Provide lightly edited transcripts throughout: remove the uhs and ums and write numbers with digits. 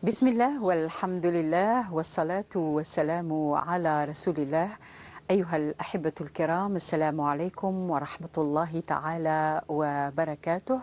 بسم الله والحمد لله والصلاة والسلام على رسول الله. أيها الأحبة الكرام، السلام عليكم ورحمة الله تعالى وبركاته.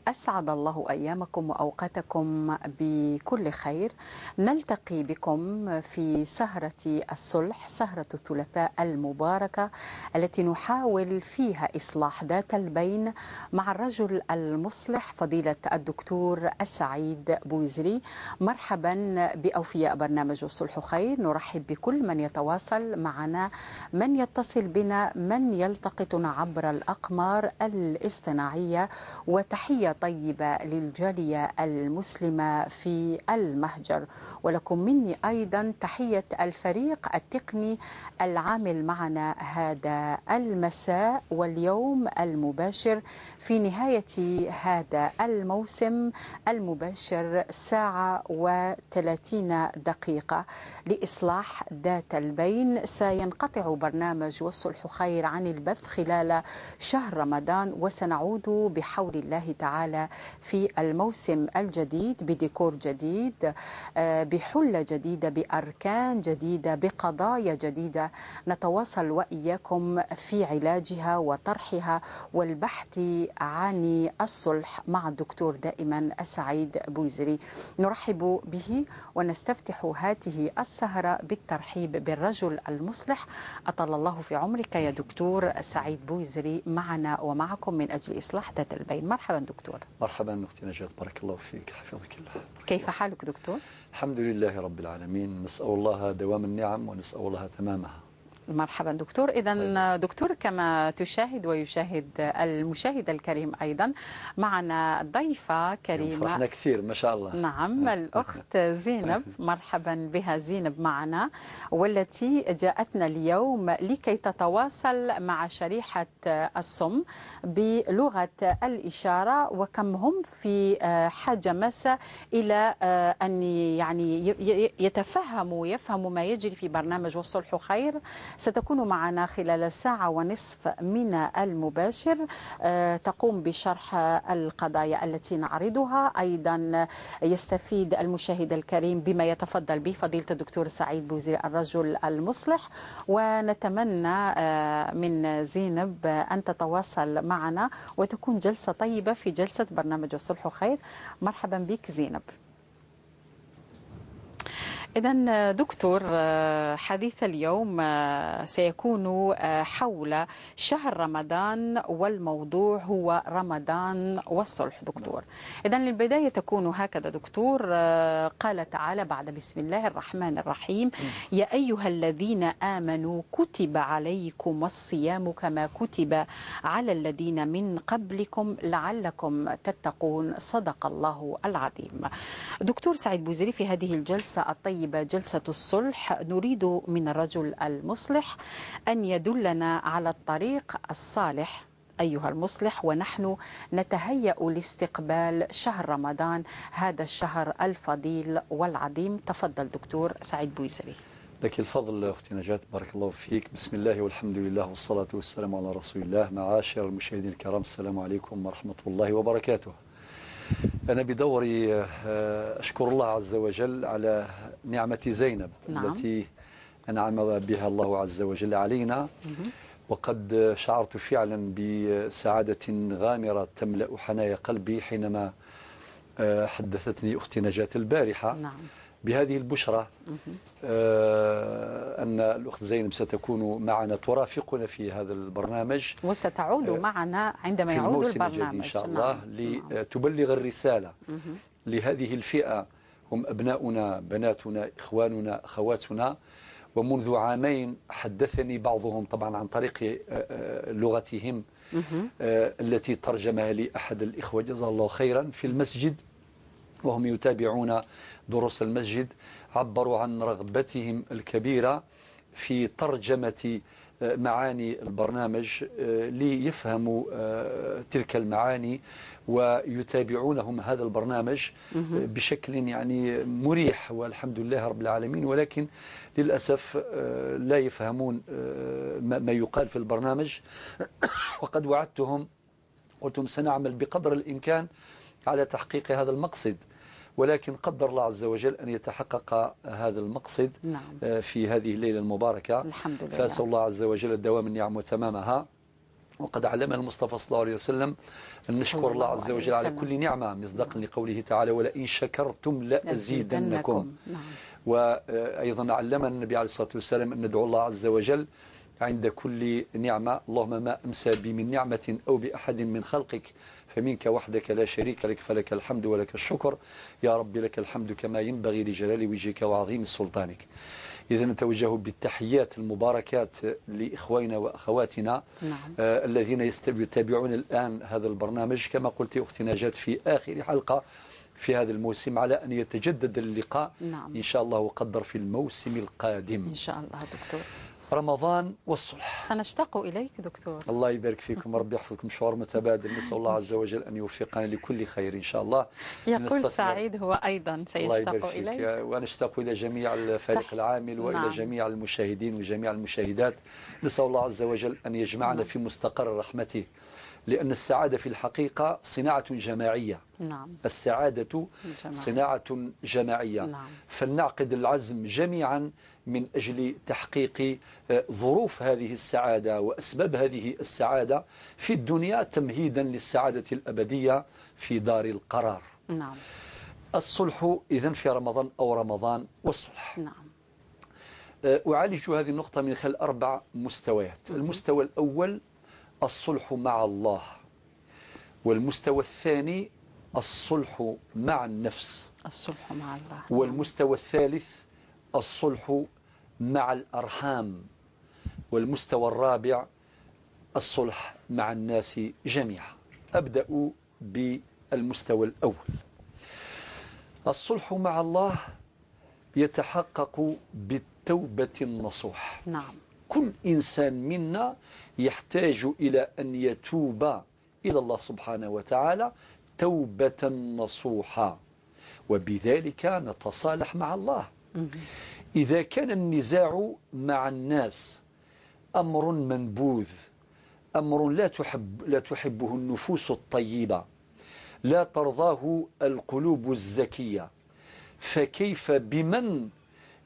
أسعد الله أيامكم وأوقاتكم بكل خير. نلتقي بكم في سهرة الصلح، سهرة الثلاثاء المباركة التي نحاول فيها إصلاح ذات البين مع الرجل المصلح فضيلة الدكتور السعيد بوزري. مرحبا بأوفياء برنامج الصلح خير. نرحب بكل من يتواصل معنا، من يتصل بنا، من يلتقطنا عبر الأقمار الاصطناعية، وتحية طيبة للجالية المسلمة في المهجر. ولكم مني أيضا تحية الفريق التقني العامل معنا هذا المساء واليوم المباشر في نهاية هذا الموسم المباشر 1:30 لإصلاح ذات البين. سينقطع برنامج والصلح خير عن البث خلال شهر رمضان، وسنعود بحول الله تعالى في الموسم الجديد بديكور جديد، بحلة جديدة، بأركان جديدة، بقضايا جديدة نتواصل وإياكم في علاجها وطرحها والبحث عن الصلح مع الدكتور دائما السعيد بوزري. نرحب به ونستفتح هذه السهرة بالترحيب بالرجل المصلح. أطال الله في عمرك يا دكتور سعيد بوزري، معنا ومعكم من أجل إصلاح ذات البين. مرحبا دكتور. مرحبا أختي نجاة، بارك الله فيك، حفظك الله. كيف حالك دكتور؟ الحمد لله رب العالمين، نسأل الله دوام النعم ونسأل الله تمامها. مرحبا دكتور. إذا دكتور، كما تشاهد ويشاهد المشاهد الكريم أيضا معنا ضيفة كريمة، فرحنا كثير ما شاء الله. نعم، الأخت زينب، مرحبا بها زينب معنا، والتي جاءتنا اليوم لكي تتواصل مع شريحة الصم بلغة الإشارة، وكم هم في حاجة ماسة إلى أن يعني يتفهموا ويفهموا ما يجري في برنامج والصلح خير. ستكون معنا خلال 1.5 ساعة من المباشر، تقوم بشرح القضايا التي نعرضها. أيضا يستفيد المشاهد الكريم بما يتفضل به فضيلة الدكتور سعيد بوزير الرجل المصلح. ونتمنى من زينب أن تتواصل معنا وتكون جلسة طيبة في جلسة برنامج الصلح خير. مرحبا بك زينب. إذا دكتور، حديث اليوم سيكون حول شهر رمضان، والموضوع هو رمضان والصلح دكتور. إذا للبداية تكون هكذا دكتور. قال تعالى بعد بسم الله الرحمن الرحيم: يا أيها الذين آمنوا كتب عليكم الصيام كما كتب على الذين من قبلكم لعلكم تتقون، صدق الله العظيم. دكتور سعيد بوزيري، في هذه الجلسة الطيبة جلسة الصلح، نريد من الرجل المصلح أن يدلنا على الطريق الصالح أيها المصلح، ونحن نتهيأ لاستقبال شهر رمضان، هذا الشهر الفضيل والعظيم. تفضل دكتور سعيد بويسري. لك الفضل أختي نجاة، بارك الله فيك. بسم الله والحمد لله والصلاة والسلام على رسول الله. معاشر المشاهدين الكرام، السلام عليكم ورحمة الله وبركاته. أنا بدوري أشكر الله عز وجل على نعمة زينب، نعم، التي أنعم بها الله عز وجل علينا. وقد شعرت فعلا بسعادة غامرة تملأ حنايا قلبي حينما حدثتني أختي نجاة البارحة، نعم، بهذه البشرة، أن الأخت زينب ستكون معنا، ترافقنا في هذا البرنامج، وستعود معنا عندما يعود البرنامج إن شاء الله، نعم، لتبلغ الرسالة لهذه الفئة، هم أبناؤنا، بناتنا، إخواننا، أخواتنا. ومنذ عامين حدثني بعضهم طبعا عن طريق لغتهم التي ترجمها لي أحد الإخوة جزاه الله خيرا في المسجد، وهم يتابعون دروس المسجد، عبروا عن رغبتهم الكبيرة في ترجمة معاني البرنامج ليفهموا تلك المعاني ويتابعونهم هذا البرنامج بشكل يعني مريح، والحمد لله رب العالمين. ولكن للأسف لا يفهمون ما يقال في البرنامج. وقد وعدتهم، قلتم سنعمل بقدر الإمكان على تحقيق هذا المقصد. ولكن قدر الله عز وجل أن يتحقق هذا المقصد في هذه الليلة المباركة. الحمد لله. فأسأل الله عز وجل دوام النعم وتمامها. وقد علمنا المصطفى صلى الله عليه وسلم أن نشكر الله عز وجل على كل نعمة، مصداقا لقوله تعالى: ولئن شكرتم لأزيدنكم. وأيضا علمنا النبي عليه الصلاة والسلام أن ندعو الله عز وجل عند كل نعمة: اللهم ما أمسى بي من نعمة أو بأحد من خلقك فمنك وحدك لا شريك لك، فلك الحمد ولك الشكر، يا رب لك الحمد كما ينبغي لجلال وجهك وعظيم سلطانك. إذا نتوجه بالتحيات المباركات لإخواننا وأخواتنا الذين يتابعون الآن هذا البرنامج، كما قلت أختي نجاة في آخر حلقة في هذا الموسم، على أن يتجدد اللقاء إن شاء الله وقدر في الموسم القادم إن شاء الله. دكتور، رمضان والصلح سنشتاق إليك دكتور. الله يبارك فيكم، ربي يحفظكم، شعور متبادل. نسأل الله عز وجل أن يوفقنا لكل خير إن شاء الله. يقول سعيد هو أيضا سيشتاق إليك، ونشتاق إلى جميع الفريق العامل وإلى جميع المشاهدين وجميع المشاهدات. نسأل الله عز وجل أن يجمعنا في مستقر رحمته، لأن السعادة في الحقيقة صناعة جماعية. السعادة صناعة جماعية. فلنعقد العزم جميعا من أجل تحقيق ظروف هذه السعادة وأسباب هذه السعادة في الدنيا، تمهيدا للسعادة الأبدية في دار القرار. الصلح إذن في رمضان، أو رمضان والصلح. أعالج هذه النقطة من خلال 4 مستويات. المستوى الأول الصلح مع الله، والمستوى الثاني الصلح مع النفس، الصلح مع الله، والمستوى الثالث الصلح مع الأرحام، والمستوى الرابع الصلح مع الناس جميعا. أبدأ بالمستوى الأول. الصلح مع الله يتحقق بالتوبة النصوح. كل إنسان منا يحتاج إلى أن يتوب إلى الله سبحانه وتعالى توبة نصوحة، وبذلك نتصالح مع الله. إذا كان النزاع مع الناس أمر منبوذ، أمر لا تحبه النفوس الطيبة، لا ترضاه القلوب الزكية، فكيف بمن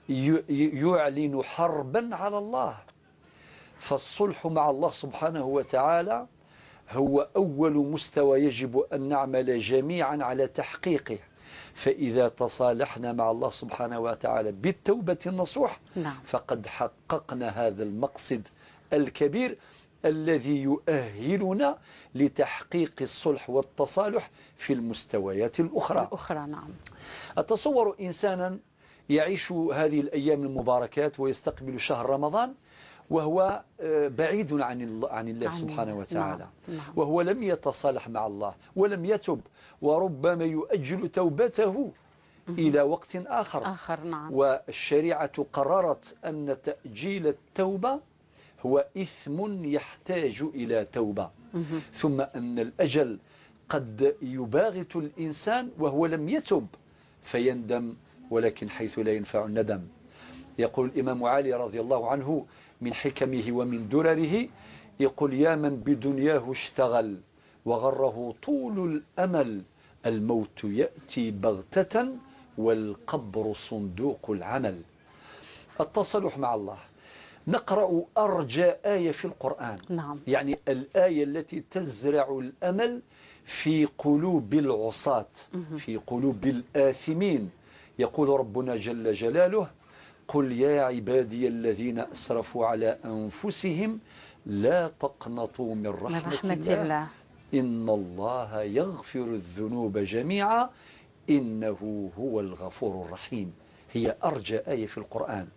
يعلن حربا على الله؟ فالصلح مع الله سبحانه وتعالى هو أول مستوى يجب أن نعمل جميعا على تحقيقه. فإذا تصالحنا مع الله سبحانه وتعالى بالتوبة النصوح فقد حققنا هذا المقصد الكبير الذي يؤهلنا لتحقيق الصلح والتصالح في المستويات الأخرى. أتصور إنسانا يعيش هذه الأيام المباركات ويستقبل شهر رمضان وهو بعيد عن الله سبحانه وتعالى، وهو لم يتصالح مع الله ولم يتب، وربما يؤجل توبته إلى وقت آخر. والشريعة قررت أن تأجيل التوبة هو إثم يحتاج إلى توبة، ثم أن الأجل قد يباغت الإنسان وهو لم يتب فيندم، ولكن حيث لا ينفع الندم. يقول الإمام علي رضي الله عنه من حكمه ومن درره، يقول: يا من بدنياه اشتغل وغره طول الأمل، الموت يأتي بغتة والقبر صندوق العمل. التصالح مع الله. نقرأ أرجى آية في القرآن، يعني الآية التي تزرع الأمل في قلوب العصاة، في قلوب الآثمين. يقول ربنا جل جلاله: قل يا عبادي الذين أسرفوا على أنفسهم لا تقنطوا من رحمة الله إن الله يغفر الذنوب جميعا إنه هو الغفور الرحيم. هي أرجى آية في القرآن.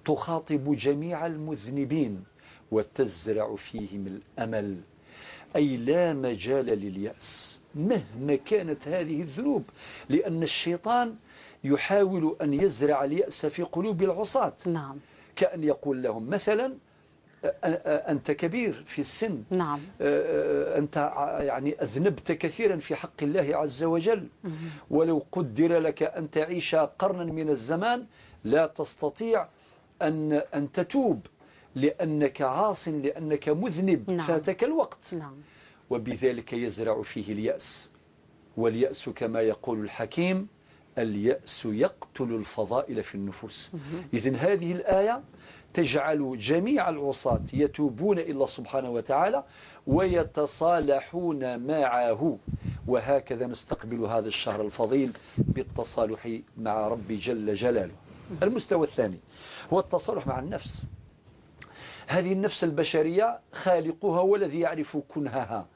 تخاطب جميع المذنبين وتزرع فيهم الأمل، أي لا مجال لليأس مهما كانت هذه الذنوب، لأن الشيطان يحاول أن يزرع اليأس في قلوب العصاة. كأن يقول لهم مثلا: أنت كبير في السن، أنت يعني أذنبت كثيرا في حق الله عز وجل، ولو قدر لك أن تعيش قرنا من الزمان لا تستطيع أن تتوب لأنك عاص، لأنك مذنب، فاتك الوقت. وبذلك يزرع فيه اليأس، واليأس كما يقول الحكيم اليأس يقتل الفضائل في النفوس. إذن هذه الآية تجعل جميع العصاة يتوبون إلى الله سبحانه وتعالى ويتصالحون معه. وهكذا نستقبل هذا الشهر الفضيل بالتصالح مع ربي جل جلاله. المستوى الثاني هو التصالح مع النفس. هذه النفس البشرية خالقها هو الذي يعرف كنهها،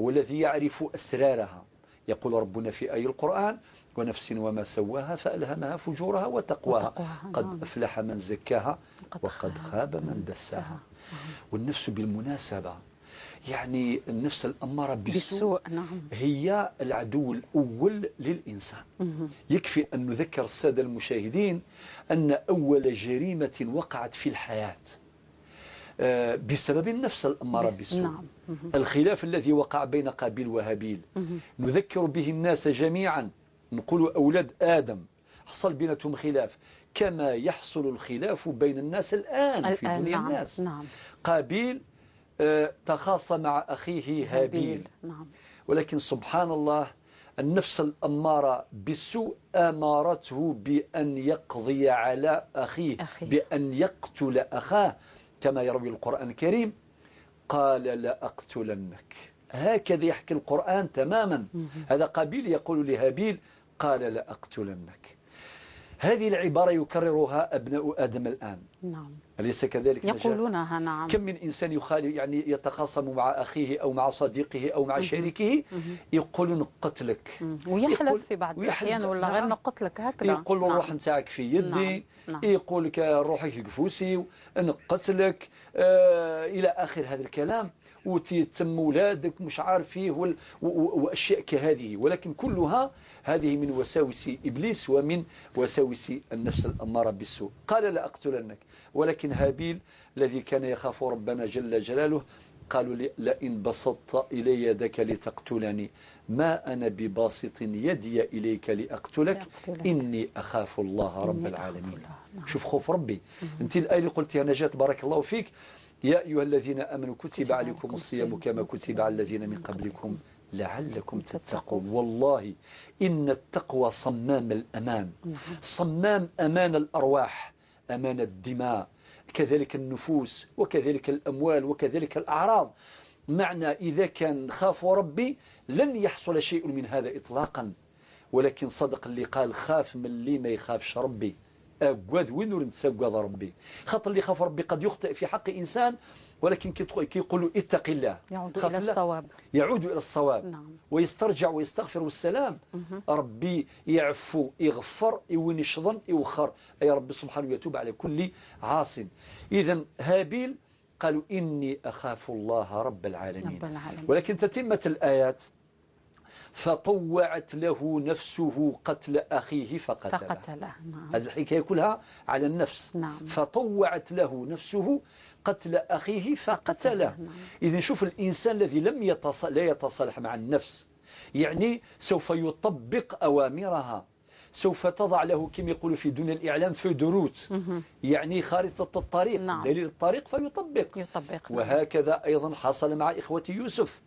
هو الذي يعرف أسرارها. يقول ربنا في آية القرآن: ونفس وما سواها فألهمها فجورها وتقواها قد أفلح من زكاها وقد خاب من دساها. والنفس بالمناسبة، يعني النفس الأمارة بالسوء هي العدو الأول للإنسان. يكفي أن نذكر السادة المشاهدين أن أول جريمة وقعت في الحياة بسبب النفس الأمارة بالسوء. نعم. الخلاف الذي وقع بين قابيل وهابيل نذكر به الناس جميعا، نقول أولاد آدم حصل بيناتهم خلاف كما يحصل الخلاف بين الناس الآن في دنيا. نعم. الناس. نعم. قابيل تخاصم مع أخيه هابيل. نعم. ولكن سبحان الله، النفس الأمارة بالسوء أمارته بأن يقضي على أخيه، بأن يقتل أخاه، كما يروي القرآن الكريم: قال لأقتلنك. هكذا يحكي القرآن تماما. هذا قابيل يقول لهابيل: قال لأقتلنك. هذه العبارة يكررها أبناء آدم الآن. نعم. أليس كذلك؟ يقولونها. نعم. كم من إنسان يخالف، يعني يتخاصم مع أخيه أو مع صديقه أو مع شريكه، يقول نقتلك، ويحلف في بعض الأحيان ولا. نعم. غير نقتلك هكذا، يقول له الروح نتاعك في يدي. نعم. يقول لك روحك في قفوسي، نقتلك، إلى آخر هذا الكلام، وتتم ولادك مش عارف فيه وأشياء كهذه. ولكن كلها هذه من وساوس إبليس ومن وساوس النفس الأمارة بالسوء. قال لأقتلنك. ولكن هابيل الذي كان يخاف ربنا جل جلاله قالوا لي: لئن بسطت إلي يدك لتقتلني ما أنا بباسط يدي إليك لأقتلك إني أخاف الله رب العالمين. نعم. شوف خوف ربي. أنت الآية اللي قلتها نجاة بارك الله فيك: يا أيها الذين آمنوا كتب عليكم الصيام كما كتب على الذين من قبلكم لعلكم تتقون. والله إن التقوى صمام الأمان، صمام أمان الأرواح، أمان الدماء، كذلك النفوس، وكذلك الأموال، وكذلك الأعراض. معنى إذا كان خاف ربي لن يحصل شيء من هذا إطلاقا. ولكن صدق اللي قال: خاف من اللي ما يخافش ربي. أقوذ وين نتسقوذ ربي؟ خاطر اللي خاف ربي قد يخطئ في حق إنسان، ولكن كي يقولوا اتق الله يعود إلى الصواب، يعود إلى الصواب. نعم. ويسترجع ويستغفر والسلام. ربي يعفو يغفر وين يشظن يوخر، أي ربي سبحانه يتوب على كل عاص. إذا هابيل قالوا إني أخاف الله رب العالمين. رب العالمين. ولكن تتمة الآيات: فطوعت له نفسه قتل أخيه فقتله. نعم. هذه الحكاية كلها على النفس. نعم. فطوعت له نفسه قتل أخيه فقتله. نعم. إذن شوف الإنسان الذي لم لا يتصالح مع النفس، يعني سوف يطبق أوامرها، سوف تضع له كما يقولوا في دنيا الإعلام feuille de route، يعني خارطة الطريق. نعم. دليل الطريق فيطبق. نعم. وهكذا أيضا حصل مع إخوة يوسف.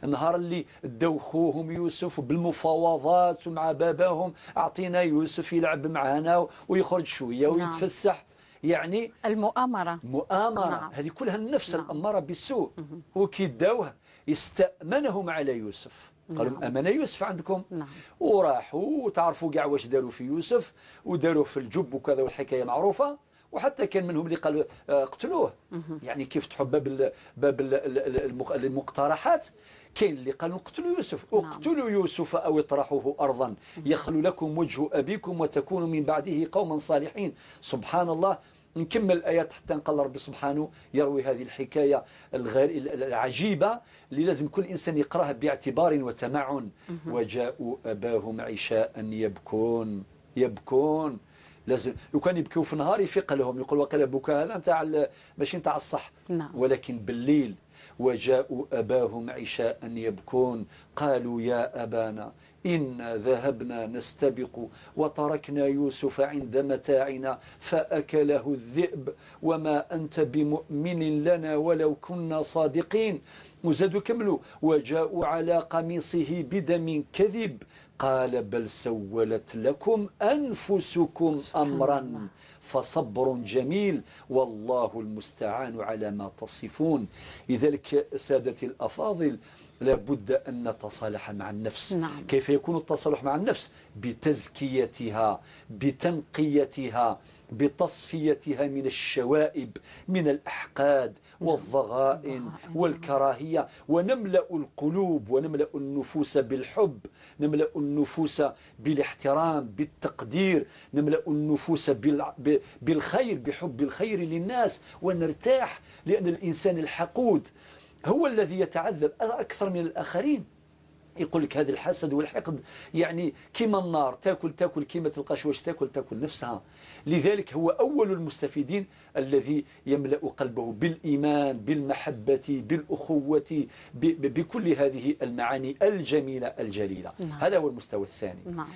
النهار اللي دوخوهم يوسف بالمفاوضات ومع باباهم: أعطينا يوسف يلعب معنا ويخرج شوية ويتفسح. يعني المؤامرة، مؤامرة. نعم. هذه كلها النفس. نعم. الأمارة بالسوء. وكي داوه استأمنهم على يوسف. قالوا: نعم. أمن يوسف عندكم. نعم. وراحوا وتعرفوا كاع واش داروا في يوسف، وداروه في الجب وكذا، والحكاية معروفة. وحتى كان منهم اللي قالوا اقتلوه. يعني كيف فتحوا باب المقترحات، كاين اللي قالوا اقتلوا يوسف. اقتلوا يوسف أو اطرحوه أرضا يخلو لكم وجه أبيكم وتكونوا من بعده قوما صالحين. سبحان الله. نكمل الآيات حتى نقال ربي سبحانه يروي هذه الحكاية العجيبة اللي لازم كل إنسان يقرأها باعتبار وتمعن. وجاءوا أباهم عشاء يبكون. يبكون، لازم لو كان يبكوا في النهار يفيق لهم، يقول وقيل بكاء هذا نتاع ماشي نتاع الصح. نعم. ولكن بالليل وجاءوا أباهم عشاء يبكون قالوا يا أبانا إنا ذهبنا نستبق وتركنا يوسف عند متاعنا فأكله الذئب وما أنت بمؤمن لنا ولو كنا صادقين. وزادوا كملوا وجاءوا على قميصه بدم كذب قال بل سولت لكم أنفسكم أمرا فصبر جميل والله المستعان على ما تصفون. لذلك سادتي الأفاضل لابد أن نتصالح مع النفس. نعم. كيف يكون التصالح مع النفس؟ بتزكيتها، بتنقيتها، بتصفيتها من الشوائب، من الأحقاد والضغائن والكراهية، ونملأ القلوب ونملأ النفوس بالحب، نملأ النفوس بالاحترام، بالتقدير، نملأ النفوس بالخير، بحب الخير للناس، ونرتاح. لأن الإنسان الحقود هو الذي يتعذب أكثر من الآخرين. يقول لك هذا الحسد والحقد يعني كما النار، تاكل تاكل كما تلقاش واش تاكل، تاكل نفسها. لذلك هو أول المستفيدين الذي يملأ قلبه بالإيمان، بالمحبة، بالأخوة، بكل هذه المعاني الجميلة الجليلة. نعم. هذا هو المستوى الثاني. نعم.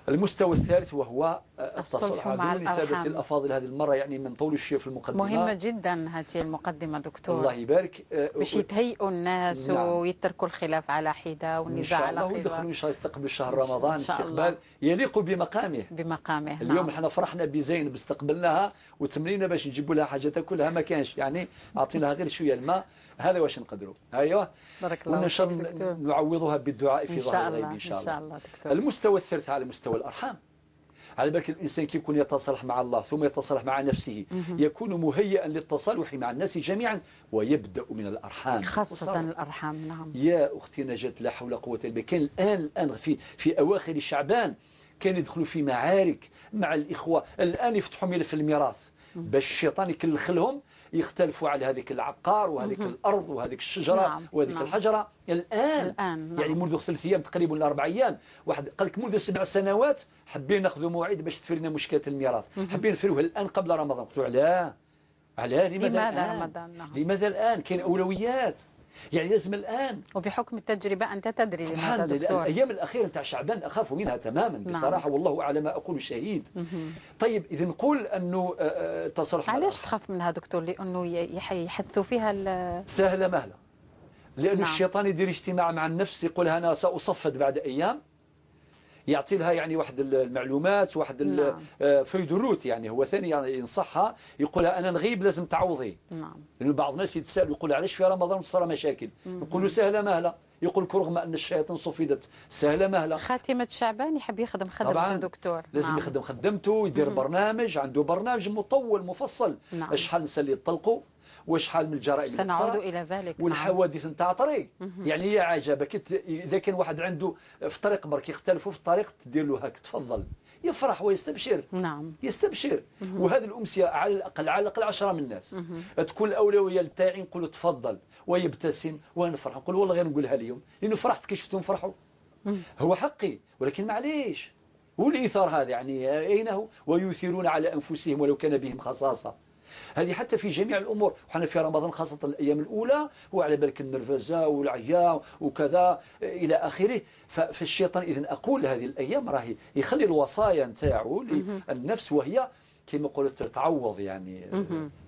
المستوى الثالث وهو التصالح مع الأرحام. سادتي الأفاضل هذه المرة يعني من طول الشيء في المقدمة، مهمة جدا هذه المقدمة دكتور، الله يبارك، باش يتهيئوا الناس. نعم. ويتركوا الخلاف على حدة والنزاع على حدة، ويدخلوا إن شاء الله يستقبلوا شهر رمضان استقبال يليق بمقامه بمقامه. اليوم احنا فرحنا بزينب، استقبلناها وتمنينا باش نجيبوا لها حاجة تاكلها، ما كانش، يعني أعطيناها غير شوية الماء، هذا واش نقدروا. ايوه، بارك الله وإن شاء الله نعوضها بالدعاء في ظهر الغيب إن شاء الله. دكتور. المستوى الثالث على مستوى الأرحام. على بالك الإنسان كي يكون يتصالح مع الله ثم يتصالح مع نفسه يكون مهيئا للتصالح مع الناس جميعا، ويبدأ من الأرحام، خاصة الأرحام. نعم. يا أختي نجاة لا حول قوة إلا بالله. كان الآن في أواخر شعبان كان يدخلوا في معارك مع الإخوة، الآن يفتحوا ملف الميراث باش الشيطان يكلخلهم، يختلفوا على هذيك العقار وهذيك الأرض وهذيك الشجرة. نعم. وهذيك. نعم. الحجرة الآن. نعم. يعني منذ 3 أيام تقريبا ولا 4 أيام، واحد قال لك منذ 7 سنوات حابين ناخذوا موعد باش تفرينا مشكلة الميراث، حابين نفروه الآن قبل رمضان. قلت علاه علاه لماذا الآن؟ رمضان؟ نعم. لماذا الآن؟ كاين أولويات، يعني لازم الآن. وبحكم التجربة أنت تدري لماذا دكتور. الأيام الأخيرة نتاع شعبان أخاف منها تماما بصراحة. نعم. والله أعلم ما أقول شهيد. طيب إذا نقول أنه التصالح. علاش تخاف منها دكتور؟ لأنه يحثوا فيها سهلة مهلة، لأنه. نعم. الشيطان يدير اجتماع مع النفس، يقول أنا سأصفد بعد أيام، يعطي لها يعني واحد المعلومات، واحد. نعم. feuille de route، يعني هو ثاني ينصحها، يقولها أنا نغيب لازم تعوضي. نعم. لأنه بعض الناس يتساءلوا يقول علاش في رمضان صار مشاكل؟ يقولوا سهلة مهلة، يقول لك رغم أن الشياطين صفدت سهلة مهلة. خاتمة شعبان يحب يخدم خدمته دكتور. لازم. نعم. يخدم خدمته، يدير برنامج، عنده برنامج مطول مفصل. نعم. شحال نسى اللي يطلقوا، وشحال من الجرائم سنعود الى ذلك، والحوادث نتاع طريق. يعني يا عجبه، اذا كان واحد عنده في طريق برك يختلفوا في الطريق تدير له هاك تفضل، يفرح ويستبشر. نعم. يستبشر. وهذه الامسيه على الاقل على الاقل 10 من الناس تكون الاولوية لتاعي، نقول تفضل ويبتسم ونفرح، نقول والله غير نقولها اليوم لانه فرحت كي شفتهم فرحوا. هو حقي، ولكن معليش والايثار هذا يعني اين هو؟ ويؤثرون على انفسهم ولو كان بهم خصاصة. هذه حتى في جميع الأمور، وحنا في رمضان خاصة الأيام الأولى هو على بالك النرفزة والعيا وكذا إلى آخره. فالشيطان إذن أقول هذه الأيام راهي يخلي الوصايا نتاعو للنفس، وهي كما قلت تعوض، يعني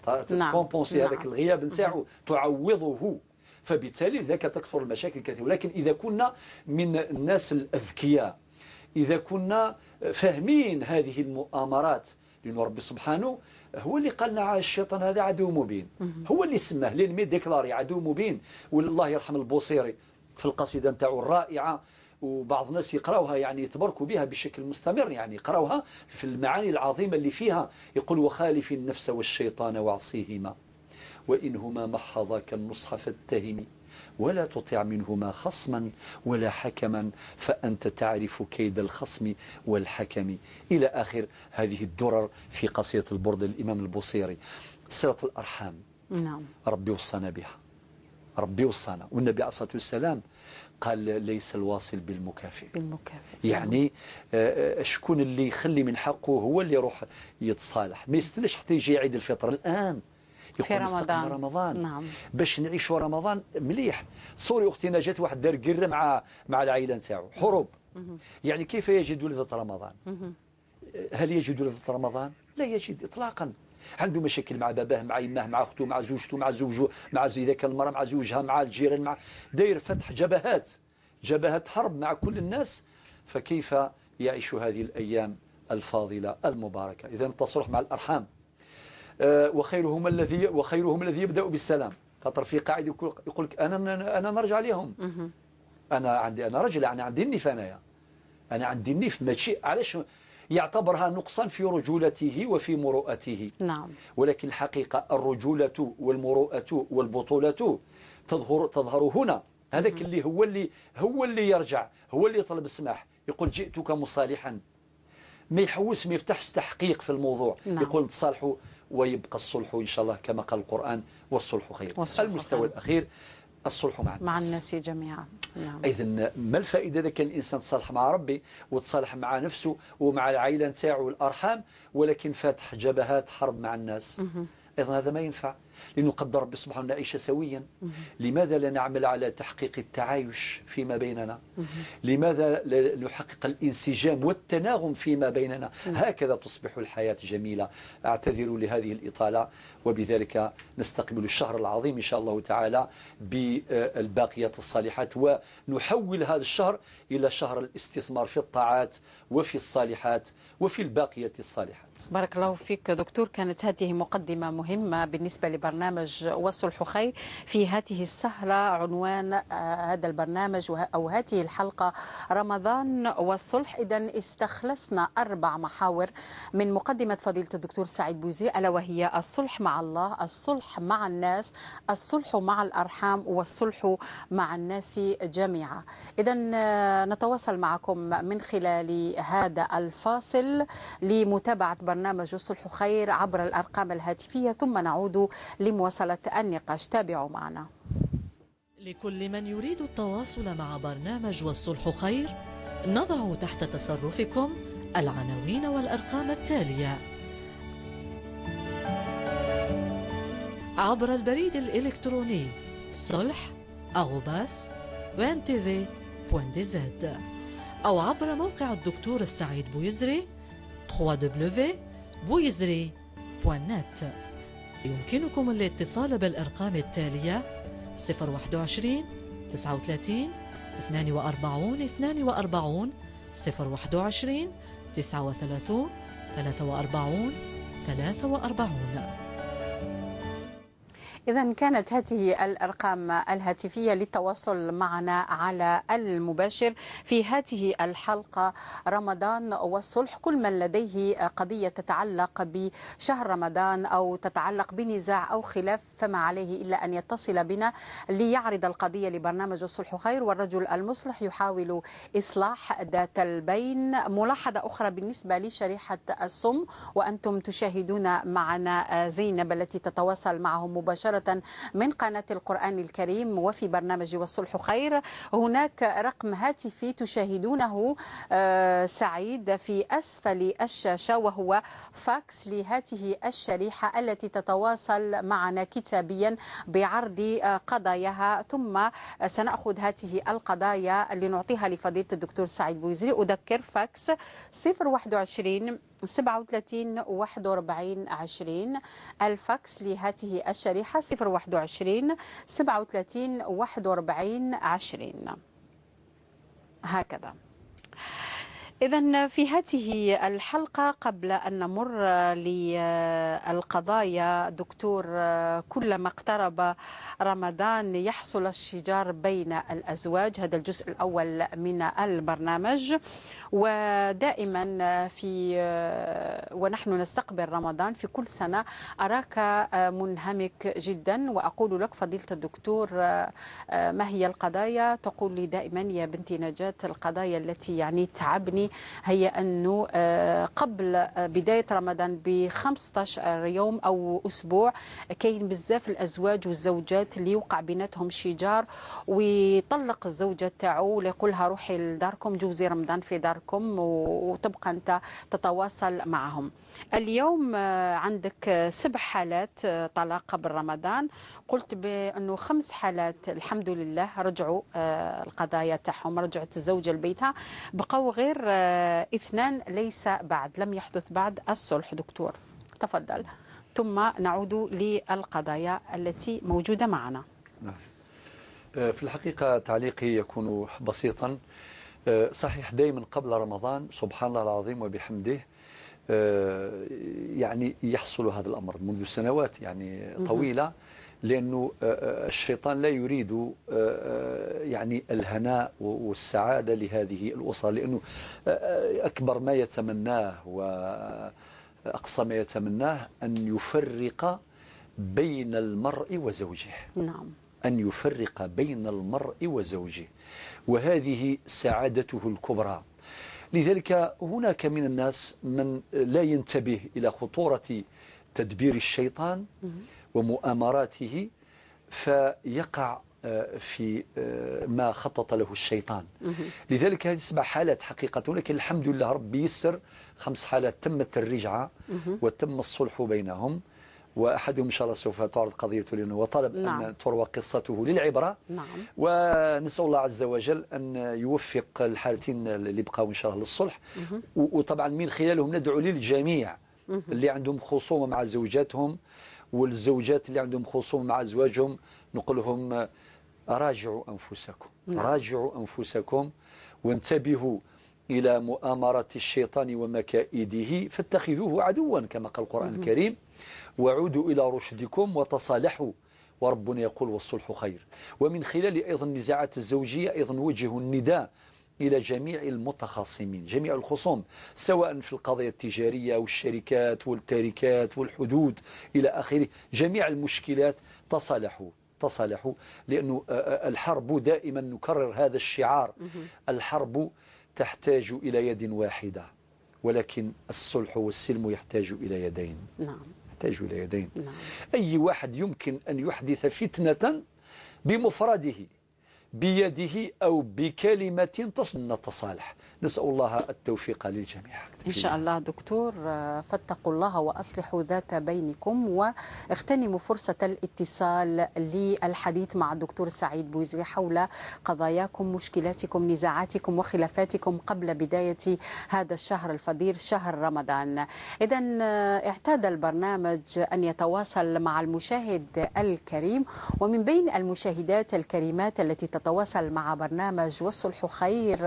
ت compenser هذاك الغياب نتاعو، تعوضه. فبالتالي ذاك تكثر المشاكل الكثيرة. ولكن إذا كنا من الناس الأذكياء، إذا كنا فاهمين هذه المؤامرات، لأن ربي سبحانه هو اللي قال لنا الشيطان هذا عدو مبين، هو اللي سماه l'ennemi déclaré عدو مبين. والله يرحم البوصيري في القصيدة نتاعو الرائعة، وبعض الناس يقراوها يعني يتبركوا بها بشكل مستمر، يعني يقراوها في المعاني العظيمة اللي فيها. يقول وخالف النفس والشيطان وعصيهما وإنهما محضاك النصح فاتهمي، ولا تطع منهما خصما ولا حكما فأنت تعرف كيد الخصم والحكم، إلى آخر هذه الدرر في قصيدة البرد للإمام البوصيري. صلة الأرحام. نعم. ربي وصانا بها، ربي وصانا، والنبي عليه الصلاة والسلام قال ليس الواصل بالمكافئ. بالمكافئ يعني شكون اللي يخلي من حقه هو اللي يروح يتصالح، ما يستناش حتى يجي عيد الفطر. الآن في رمضان. رمضان. نعم. باش نعيشوا رمضان مليح. تصوري اختي نجاة واحد دار قرة مع العائلة نتاعو، حروب. يعني كيف يجد لذة رمضان؟ هل يجد لذة رمضان؟ لا يجد إطلاقا. عنده مشاكل مع باباه، مع يماه، مع أخته، مع زوجته، مع زوجه، مع إذا كان المرأة مع زوجها، مع الجيران، مع داير فتح جبهات، جبهات حرب مع كل الناس. فكيف يعيش هذه الأيام الفاضلة المباركة؟ إذا التصالح مع الأرحام. وخيرهم الذي يبدأ بالسلام. خاطر في قاعدة يقول لك أنا نرجع لهم، أنا عندي، أنا رجل، أنا عندي النيف، أنا عندي النيف. ماشي علاش يعتبرها نقصا في رجولته وفي مروءته. نعم. ولكن الحقيقة الرجولة والمروءة والبطولة تظهر هنا. هذاك اللي هو اللي يرجع، هو اللي يطلب السماح، يقول جئتك مصالحا. ما يحوس، ما يفتحش تحقيق في الموضوع. نعم. يقول نتصالحوا ويبقى الصلح إن شاء الله كما قال القرآن والصلح خير. والصلح المستوى خير. الأخير الصلح مع الناس، مع الناس جميعا. نعم. إذن ما الفائدة إذا كان الإنسان تصالح مع ربي وتصالح مع نفسه ومع العائلة نتاعو والأرحام، ولكن فاتح جبهات حرب مع الناس؟ أيضا هذا ما ينفع، لأنه قدر ربي سبحانه نعيش سويا. لماذا لا نعمل على تحقيق التعايش فيما بيننا؟ لماذا لا نحقق الانسجام والتناغم فيما بيننا؟ هكذا تصبح الحياة جميلة. أعتذر لهذه الإطالة، وبذلك نستقبل الشهر العظيم إن شاء الله تعالى بالباقيات الصالحات، ونحول هذا الشهر إلى شهر الاستثمار في الطاعات وفي الصالحات وفي الباقية الصالحات. بارك الله فيك دكتور. كانت هذه مقدمة مهمة بالنسبة لبرنامج والصلح خير في هذه السهرة. عنوان هذا البرنامج أو هذه الحلقة رمضان والصلح. إذا استخلصنا 4 محاور من مقدمة فضيلة الدكتور سعيد بويزري، ألا وهي الصلح مع الله، الصلح مع الناس، الصلح مع الأرحام، والصلح مع الناس جميعا. إذا نتواصل معكم من خلال هذا الفاصل لمتابعة برنامج الصلح خير عبر الأرقام الهاتفية، ثم نعود لمواصلة النقاش. تابعوا معنا. لكل من يريد التواصل مع برنامج والصلح خير، نضع تحت تصرفكم العناوين والأرقام التالية عبر البريد الإلكتروني solh@wntv.dz، أو عبر موقع الدكتور السعيد بويزري www.bouizri.net. يمكنكم الاتصال بالأرقام التالية 021 39 42 42 021 39 43 43. إذا كانت هذه الأرقام الهاتفية للتواصل معنا على المباشر في هذه الحلقة رمضان والصلح. كل من لديه قضية تتعلق بشهر رمضان أو تتعلق بنزاع أو خلاف فما عليه إلا أن يتصل بنا ليعرض القضية لبرنامج الصلح خير، والرجل المصلح يحاول إصلاح ذات البين. ملاحظة أخرى بالنسبة لشريحة الصم، وأنتم تشاهدون معنا زينب التي تتواصل معهم مباشرة من قناة القرآن الكريم وفي برنامج والصلح خير. هناك رقم هاتفي تشاهدونه سعيد في أسفل الشاشة، وهو فاكس لهذه الشريحة التي تتواصل معنا كتابيا بعرض قضاياها، ثم سنأخذ هذه القضايا لنعطيها لفضيلة الدكتور سعيد بويزري. أذكر فاكس 021 37 41 20، الفاكس لهذه الشريحة 021 37 41 20 هكذا. إذن في هذه الحلقة قبل أن نمر للقضايا دكتور، كلما اقترب رمضان يحصل الشجار بين الأزواج، هذا الجزء الأول من البرنامج. ودائما في ونحن نستقبل رمضان في كل سنة أراك منهمك جدا، وأقول لك فضيلة الدكتور ما هي القضايا؟ تقول لي دائما يا بنتي نجاة القضايا التي يعني تعبني هي أنه قبل بداية رمضان ب 15 يوم أو أسبوع كاين بزاف الأزواج والزوجات اللي يوقع بيناتهم شجار، ويطلق الزوجة تاعو ويقولها روحي لداركم جوزي رمضان في داركم، وتبقى أنت تتواصل معهم. اليوم. اليوم عندك 7 حالات طلاق قبل رمضان، قلت بأنه 5 حالات الحمد لله رجعوا القضايا تاعهم، رجعت الزوجة لبيتها، بقوا غير 2 ليس بعد، لم يحدث بعد الصلح. دكتور تفضل، ثم نعود للقضايا التي موجودة معنا. نعم. في الحقيقة تعليقي يكون بسيطا. صحيح دائما قبل رمضان سبحان الله العظيم وبحمده يعني يحصل هذا الأمر منذ سنوات يعني طويلة، لأنه الشيطان لا يريد يعني الهناء والسعادة لهذه الأسرة، لأنه أكبر ما يتمناه وأقصى ما يتمناه أن يفرق بين المرء وزوجه. نعم. أن يفرق بين المرء وزوجه، وهذه سعادته الكبرى. لذلك هناك من الناس من لا ينتبه إلى خطورة تدبير الشيطان ومؤامراته، فيقع في ما خطط له الشيطان. لذلك هذه 7 حالات حقيقة، ولكن الحمد لله ربي يسر 5 حالات تمت الرجعة وتم الصلح بينهم، وأحدهم إن شاء الله سوف تعرض قضيته لأنه وطلب نعم. أن تروى قصته للعبرة. نعم. ونسأل الله عز وجل أن يوفق الحالتين اللي بقاو إن شاء الله للصلح. وطبعا من خلالهم ندعو للجميع اللي عندهم خصومة مع زوجاتهم، والزوجات اللي عندهم خصومة مع أزواجهم، نقول لهم راجعوا أنفسكم. نعم. راجعوا أنفسكم وانتبهوا إلى مؤامرة الشيطان ومكائده، فاتخذوه عدوا كما قال القرآن الكريم، وعودوا إلى رشدكم وتصالحوا، وربنا يقول والصلح خير. ومن خلال أيضا النزاعات الزوجية أيضا وجه النداء إلى جميع المتخاصمين، جميع الخصوم، سواء في القضايا التجارية والشركات والتركات والحدود إلى آخره، جميع المشكلات تصالحوا تصالحوا، لأنه الحرب دائما نكرر هذا الشعار، الحرب تحتاج إلى يد واحدة، ولكن الصلح والسلم يحتاج إلى يدين. نعم. يحتاج إلى يدين. نعم. أي واحد يمكن أن يحدث فتنة بمفرده بيده أو بكلمة نتصالح. نسأل الله التوفيق للجميع إن شاء الله. دكتور، فاتقوا الله وأصلحوا ذات بينكم، واغتنموا فرصة الاتصال للحديث مع الدكتور سعيد بويزري حول قضاياكم، مشكلاتكم، نزاعاتكم وخلافاتكم قبل بداية هذا الشهر الفضيل، شهر رمضان. إذا اعتاد البرنامج أن يتواصل مع المشاهد الكريم، ومن بين المشاهدات الكريمات التي تتواصل مع برنامج والصلح خير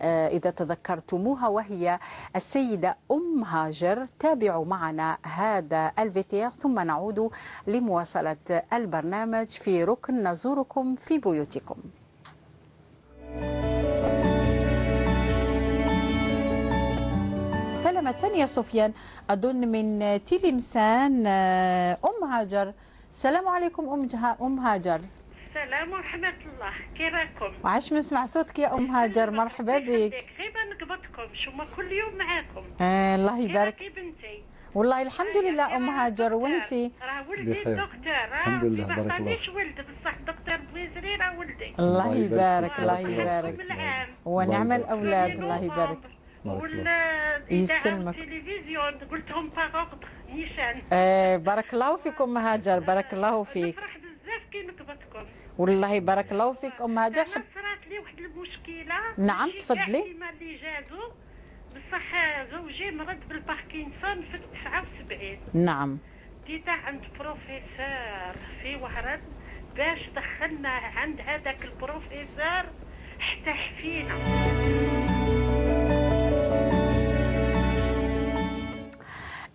إذا تذكرتموها، وهي السيدة أم هاجر. تابعوا معنا هذا ال VTR ثم نعود لمواصلة البرنامج في ركن نزوركم في بيوتكم. كلمة ثانية سفيان أظن من تلمسان، أم هاجر. السلام عليكم أم هاجر. السلام ورحمة الله، كي راكم؟ وعاش من سمع صوتك يا أم هاجر، مرحبا بك. غير نقبضكم شو ما كل يوم معاكم. الله يبارك. كي بنتي؟ والله الحمد لله أم هاجر، وانتي؟ راه ولدي الدكتور، الحمد لله بارك الله. ما عطانيش ولد بصح الدكتور بويزري راه ولدي. الله يبارك الله يبارك. ونعم الأولاد، الله يبارك. يسلمك. التلفزيون قلت لهم par ordre نيشان. بارك الله فيك أم هاجر، بارك الله فيك. نفرح بزاف كي نقبضكم. والله بارك الله فيك أم هاجر. أنا صرات لي واحد المشكلة. نعم تفضلي. كيما اللي جازو، بصح زوجي مرض بالباركنسون في 79. نعم. ديتا عند بروفيسور في وهران باش دخلنا عند هذاك البروفيسور حتى حفينا.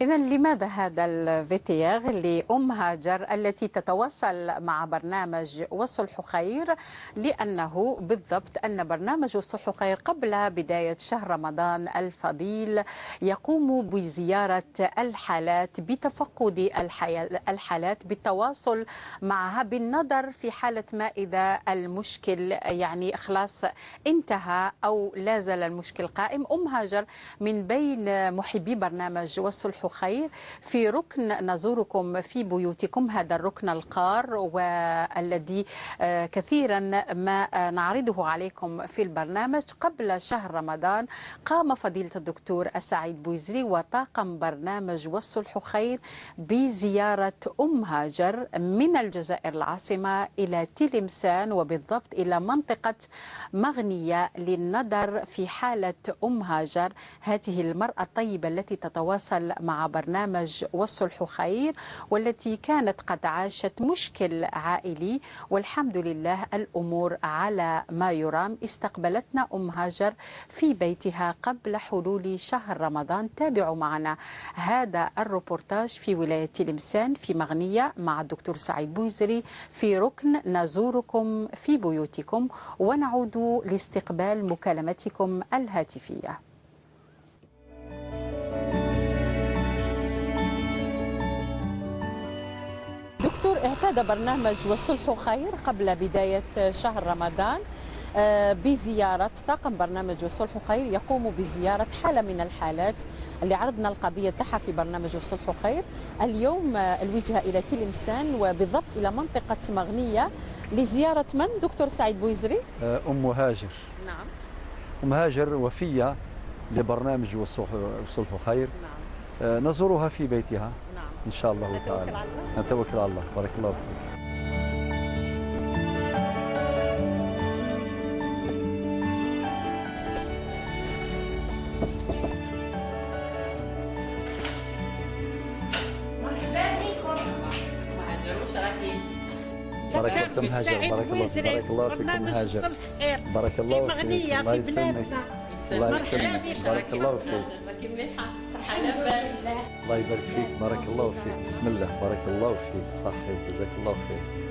إذا لماذا هذا ال VTR لأم هاجر التي تتواصل مع برنامج والصلح خير؟ لأنه بالضبط أن برنامج والصلح خير قبل بداية شهر رمضان الفضيل يقوم بزيارة الحالات، بتفقد الحالات، بالتواصل معها، بالنظر في حالة ما إذا المشكل يعني خلاص انتهى أو لا زال المشكل قائم. أم هاجر من بين محبي برنامج والصلح خير في ركن نزوركم في بيوتكم، هذا الركن القار والذي كثيرا ما نعرضه عليكم في البرنامج. قبل شهر رمضان قام فضيلة الدكتور السعيد بويزري وطاقم برنامج والصلح خير بزيارة أم هاجر من الجزائر العاصمة إلى تلمسان، وبالضبط إلى منطقة مغنية، للنظر في حالة أم هاجر، هذه المرأة الطيبة التي تتواصل مع برنامج والصلح خير، والتي كانت قد عاشت مشكل عائلي، والحمد لله الأمور على ما يرام. استقبلتنا أم هاجر في بيتها قبل حلول شهر رمضان. تابعوا معنا هذا الروبورتاج في ولاية تلمسان في مغنية مع الدكتور سعيد بويزري في ركن نزوركم في بيوتكم، ونعود لاستقبال مكالمتكم الهاتفية. دكتور، اعتاد برنامج والصلح خير قبل بداية شهر رمضان بزيارة طاقم برنامج والصلح خير يقوم بزيارة حالة من الحالات اللي عرضنا القضية تاعها في برنامج والصلح خير. اليوم الوجهة إلى تلمسان وبالضبط إلى منطقة مغنية لزيارة من دكتور سعيد بويزري؟ أم هاجر. نعم. أم هاجر وفية لبرنامج والصلح خير. نعم. نزورها في بيتها. نعم. إن شاء الله تعالى. نتوكل على الله. نتوكل على الله. بارك الله فيك. بارك الله هاجر، بارك الله، بارك الله فيكم هاجر، بارك الله فيك، الله يسلمك، الله يسلمك، بارك الله فيك، راكي مليحة، صحة لاباس، الله يبارك فيك، بارك الله فيك، بسم الله، بارك الله فيك، صحيح، جزاك الله خير.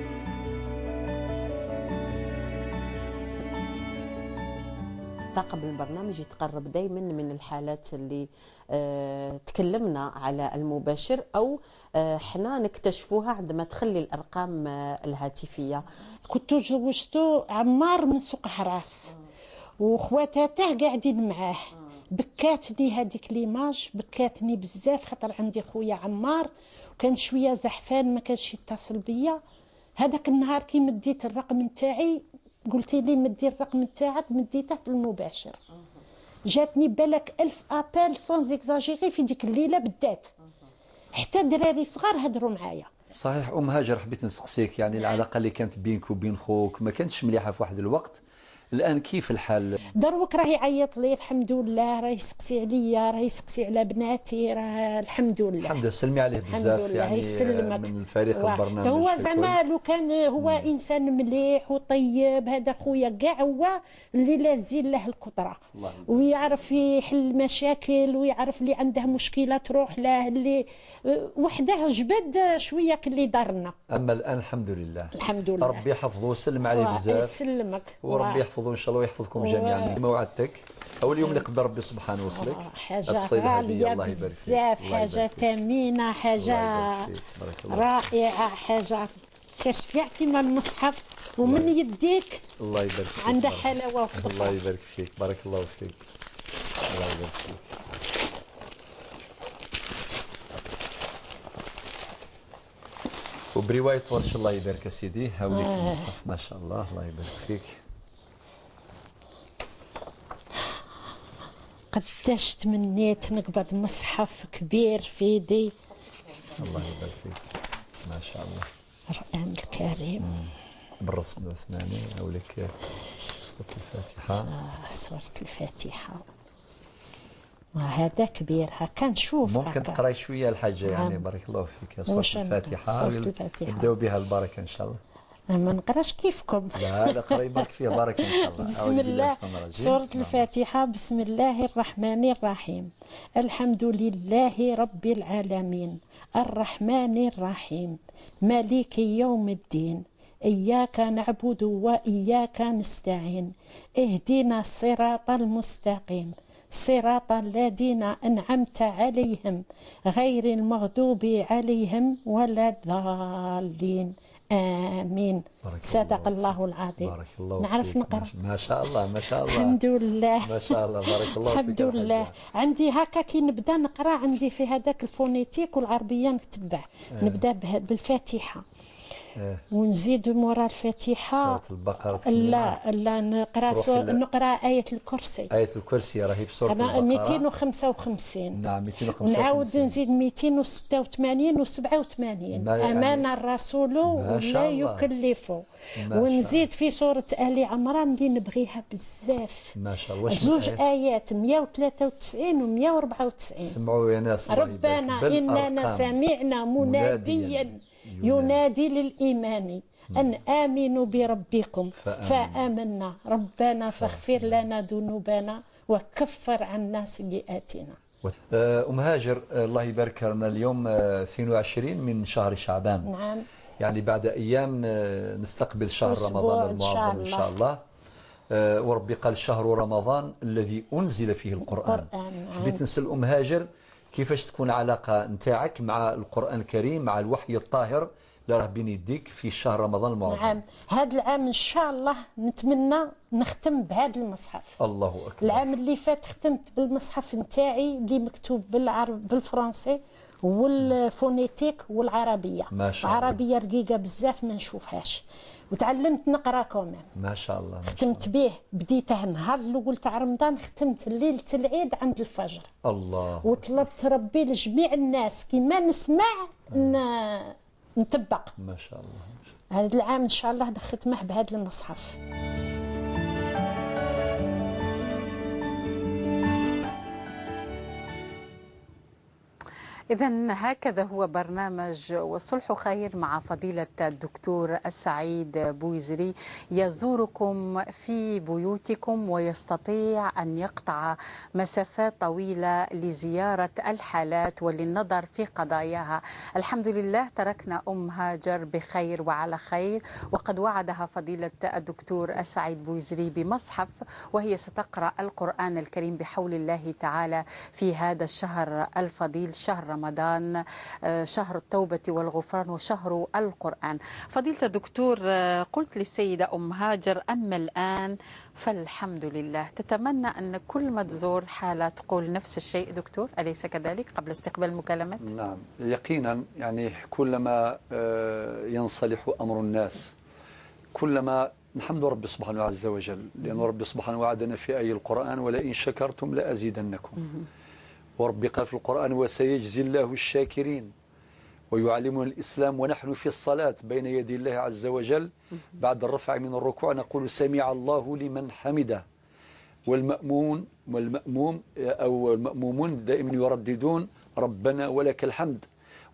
طاقم البرنامج يتقرب دائما من الحالات اللي تكلمنا على المباشر او حنا نكتشفوها عندما تخلي الارقام الهاتفية. كنت جوجتو عمار من سوق حراس وخواتاته قاعدين معاه، بكاتني هذيك l'image، بكاتني بزاف، خاطر عندي خويا عمار وكان شوية زحفان ما كانش يتصل بيا. هذاك النهار كي مديت الرقم نتاعي قلتي لي مدي الرقم نتاعك، مديته في المباشر. جاتني بالك 1000 appels sans exagérer في ديك الليلة بالذات، حتى دراري صغار هضروا معايا. صحيح. ام هاجر، حبيت نسقسيك، يعني العلاقة اللي كانت بينك وبين خوك ما كانتش مليحة في واحد الوقت، الان كيف الحال؟ دروك راه يعيط لي الحمد لله، راه يسقسي عليا، راه يسقسي على بناتي، راه الحمد لله. الحمد لله، سلمي عليه بزاف، يعني يسلمك. من فريق البرنامج هو زعما لو كان هو انسان مليح وطيب، هذا خويا كاع هو اللي لازين له القدرة، ويعرف يحل مشاكل، ويعرف اللي عنده مشكلة تروح له، اللي وحده جبد شوية كلي دارنا. اما الان الحمد لله، الحمد لله، ربي يحفظه وسلم عليه بزاف. يسلمك، وربي يحفظه ان شاء الله ويحفظكم جميعا. كما وعدتك اول يوم اللي قدر ربي سبحانه وصلك حاجة غالية بزاف، حاجة ثمينة، حاجة رائعة، حاجة كاش كاع كيما المصحف ومن يديك. الله يبارك فيك، عندها حلاوة. الله يبارك فيك، بارك الله فيك، الله يبارك فيك. وبرواية ورش الله يبارك سيدي، هاوليك المصحف ما شاء الله، الله يبارك فيك. قداش تمنيت نقبض مصحف كبير في يدي. الله يبارك فيك، ما شاء الله. القرآن الكريم بالرسم العثماني. هاوليك سورة الفاتحة. سورة الفاتحة، وهذا كبير هكا نشوف. ممكن تقراي شوية الحاجة يعني، بارك الله فيك. سورة الفاتحة، سورة الفاتحة نبداو بها البركة إن شاء الله. ما نقراش كيفكم. لا لا، قراي برك فيها بركة إن شاء الله. بسم الله. سورة الفاتحة. بسم الله الرحمن الرحيم. الحمد لله رب العالمين، الرحمن الرحيم، مالك يوم الدين، إياك نعبد وإياك نستعين، اهدنا الصراط المستقيم، صراط الذين أنعمت عليهم غير المغضوب عليهم ولا الضالين، آمين. صدق الله العظيم. بارك الله. نعرف نقرأ ما شاء الله ما شاء الله، الحمد لله ما شاء الله، بارك الله فيك. الحمد لله. عندي هكا كي نبدا نقرا عندي في هذاك ال phonétique والعربية نتبع. نبدا بالفاتحة. ونزيد مورا الفاتحة سورة البقرة. لا لا، نقرا نقرا آية الكرسي. آية الكرسي راهي في سورة البقرة 255. نعم 255. ونعاود نزيد 286 و87. أمان الرسول ولا يكلفه. ونزيد في سورة آل عمران اللي نبغيها بزاف. ما شاء الله. زوج آيات 193 و 194. سمعوا يا ناس، ربنا إننا سمعنا مناديا ينادي للإيمان أن آمنوا بربكم فآمنا ربنا فاغفر لنا ذنوبنا وكفر عنا سيئاتنا. أم هاجر الله يبارك لنا اليوم 22 من شهر شعبان. نعم. يعني بعد أيام نستقبل شهر رمضان المعظم إن شاء الله. وربي قال شهر رمضان الذي أنزل فيه القرآن. حبيت نسأل أم هاجر كيفاش تكون علاقة نتاعك مع القرآن الكريم، مع الوحي الطاهر اللي راه بين يديك في شهر رمضان المعظم؟ نعم، هذا العام إن شاء الله نتمنى نختم بهذا المصحف. الله أكبر. العام اللي فات ختمت بالمصحف نتاعي اللي مكتوب بالعرب بالفرنسي وال phonétique والعربية. ما شاء الله. عربية رقيقة بزاف ما نشوفهاش، وتعلمت نقرا كمان. ما شاء الله. ختمت به، بديته النهار الاول تاع رمضان، ختمت ليلة العيد عند الفجر. الله. وطلبت ربي لجميع الناس كيما نسمع نطبق. ما شاء الله. هذا العام ان شاء الله نختمه بهذا المصحف. إذا هكذا هو برنامج والصلح خير مع فضيلة الدكتور السعيد بويزري، يزوركم في بيوتكم ويستطيع أن يقطع مسافات طويلة لزيارة الحالات وللنظر في قضاياها. الحمد لله تركنا أم هاجر بخير وعلى خير، وقد وعدها فضيلة الدكتور السعيد بويزري بمصحف، وهي ستقرأ القرآن الكريم بحول الله تعالى في هذا الشهر الفضيل، شهر رمضان، شهر التوبة والغفران وشهر القرآن. فضيلة الدكتور، قلت للسيدة أم هاجر أما الآن فالحمد لله، تتمنى أن كل ما تزور حالة تقول نفس الشيء دكتور، أليس كذلك قبل استقبال المكالمات؟ نعم يقينا، يعني كلما ينصلح أمر الناس كلما نحمد ربي سبحانه عز وجل، لأن ربي سبحانه وعدنا في آية القرآن ولئن شكرتم لأزيدنكم. وربي قال في القرآن وسيجزي الله الشاكرين، ويعلمنا الإسلام ونحن في الصلاة بين يدي الله عز وجل بعد الرفع من الركوع نقول سمع الله لمن حمده، والمأمون والمأموم أو المأمومون دائما يرددون ربنا ولك الحمد.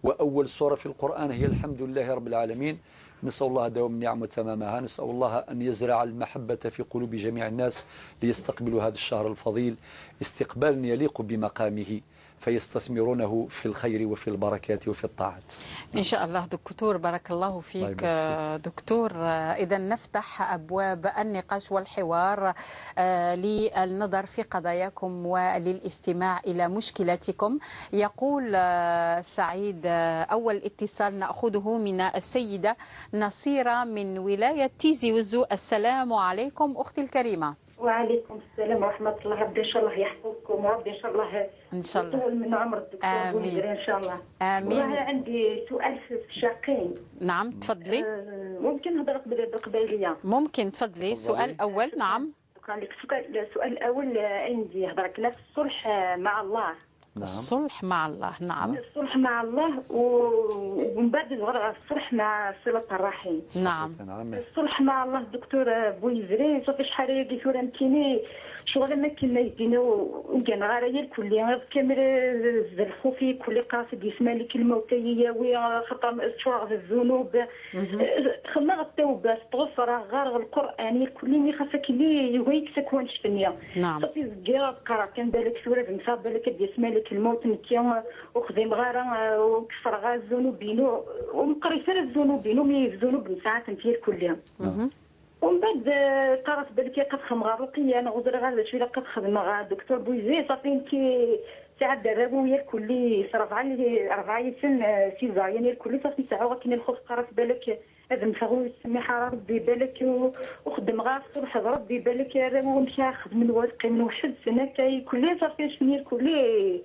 وأول سورة في القرآن هي الحمد لله رب العالمين. نسأل الله دوام النعم وتمامها، نسأل الله أن يزرع المحبة في قلوب جميع الناس ليستقبلوا هذا الشهر الفضيل استقبالا يليق بمقامه، فيستثمرونه في الخير وفي البركات وفي الطاعات. إن شاء الله دكتور، بارك الله فيك دكتور. إذا نفتح أبواب النقاش والحوار للنظر في قضاياكم وللاستماع إلى مشكلاتكم. يقول سعيد، أول اتصال نأخذه من السيدة نصيرة من ولاية تيزي وزو. السلام عليكم أختي الكريمة. وعليكم السلام ورحمة الله. ربي إن شاء الله يحفظكم، وربي إن شاء الله إن شاء الله يطول من عمر الدكتور بويزري إن شاء الله. آمين. والله عندي سؤال في الشقين. نعم تفضلي. ممكن نهضر بالقبيلية؟ ممكن تفضلي. سؤال أول. نعم. شكرا لك. السؤال الأول عندي هضرك في الصلح مع الله. نعم. الصلح مع الله. نعم. الصلح مع الله ومن بعد نهضر الصلح مع صلة الرحم. نعم. الصلح مع الله الدكتور بويزري صافي شحال هادي ثورة مكيني شغل ما كنا يدينا وكان غير الكل غير كامل الخوفي كل قاصد يسمع لك الموت ياوي خطر شغل الذنوب خما التوبة استغفر غير القران الكل مي خاصك اللي يويك سكون شفنيا. نعم. صافي زكيرا تقرا كان بالك ثورة مصاب بالك يسمع لك الموت نتيا وخدم غير وكفر غير الذنوب بينو ومقري سر الذنوب بينو مي الذنوب ساعات نتيا الكل. ومن بعد قرات بالك قد خدم غير رقيه انا غزر غير شوية قد خدم غير دكتور بويزي صافي انت ساعات دربوا الكل ربعه سن césarienne الكل صافي ساعة كاين الخوف قرات بالك هذا مفغوي السميحه ربي بالك وخدم غير الصلح ربي بالك ومشى خدم الورقي من واحد السنة كاي كلي صافي شنو كلي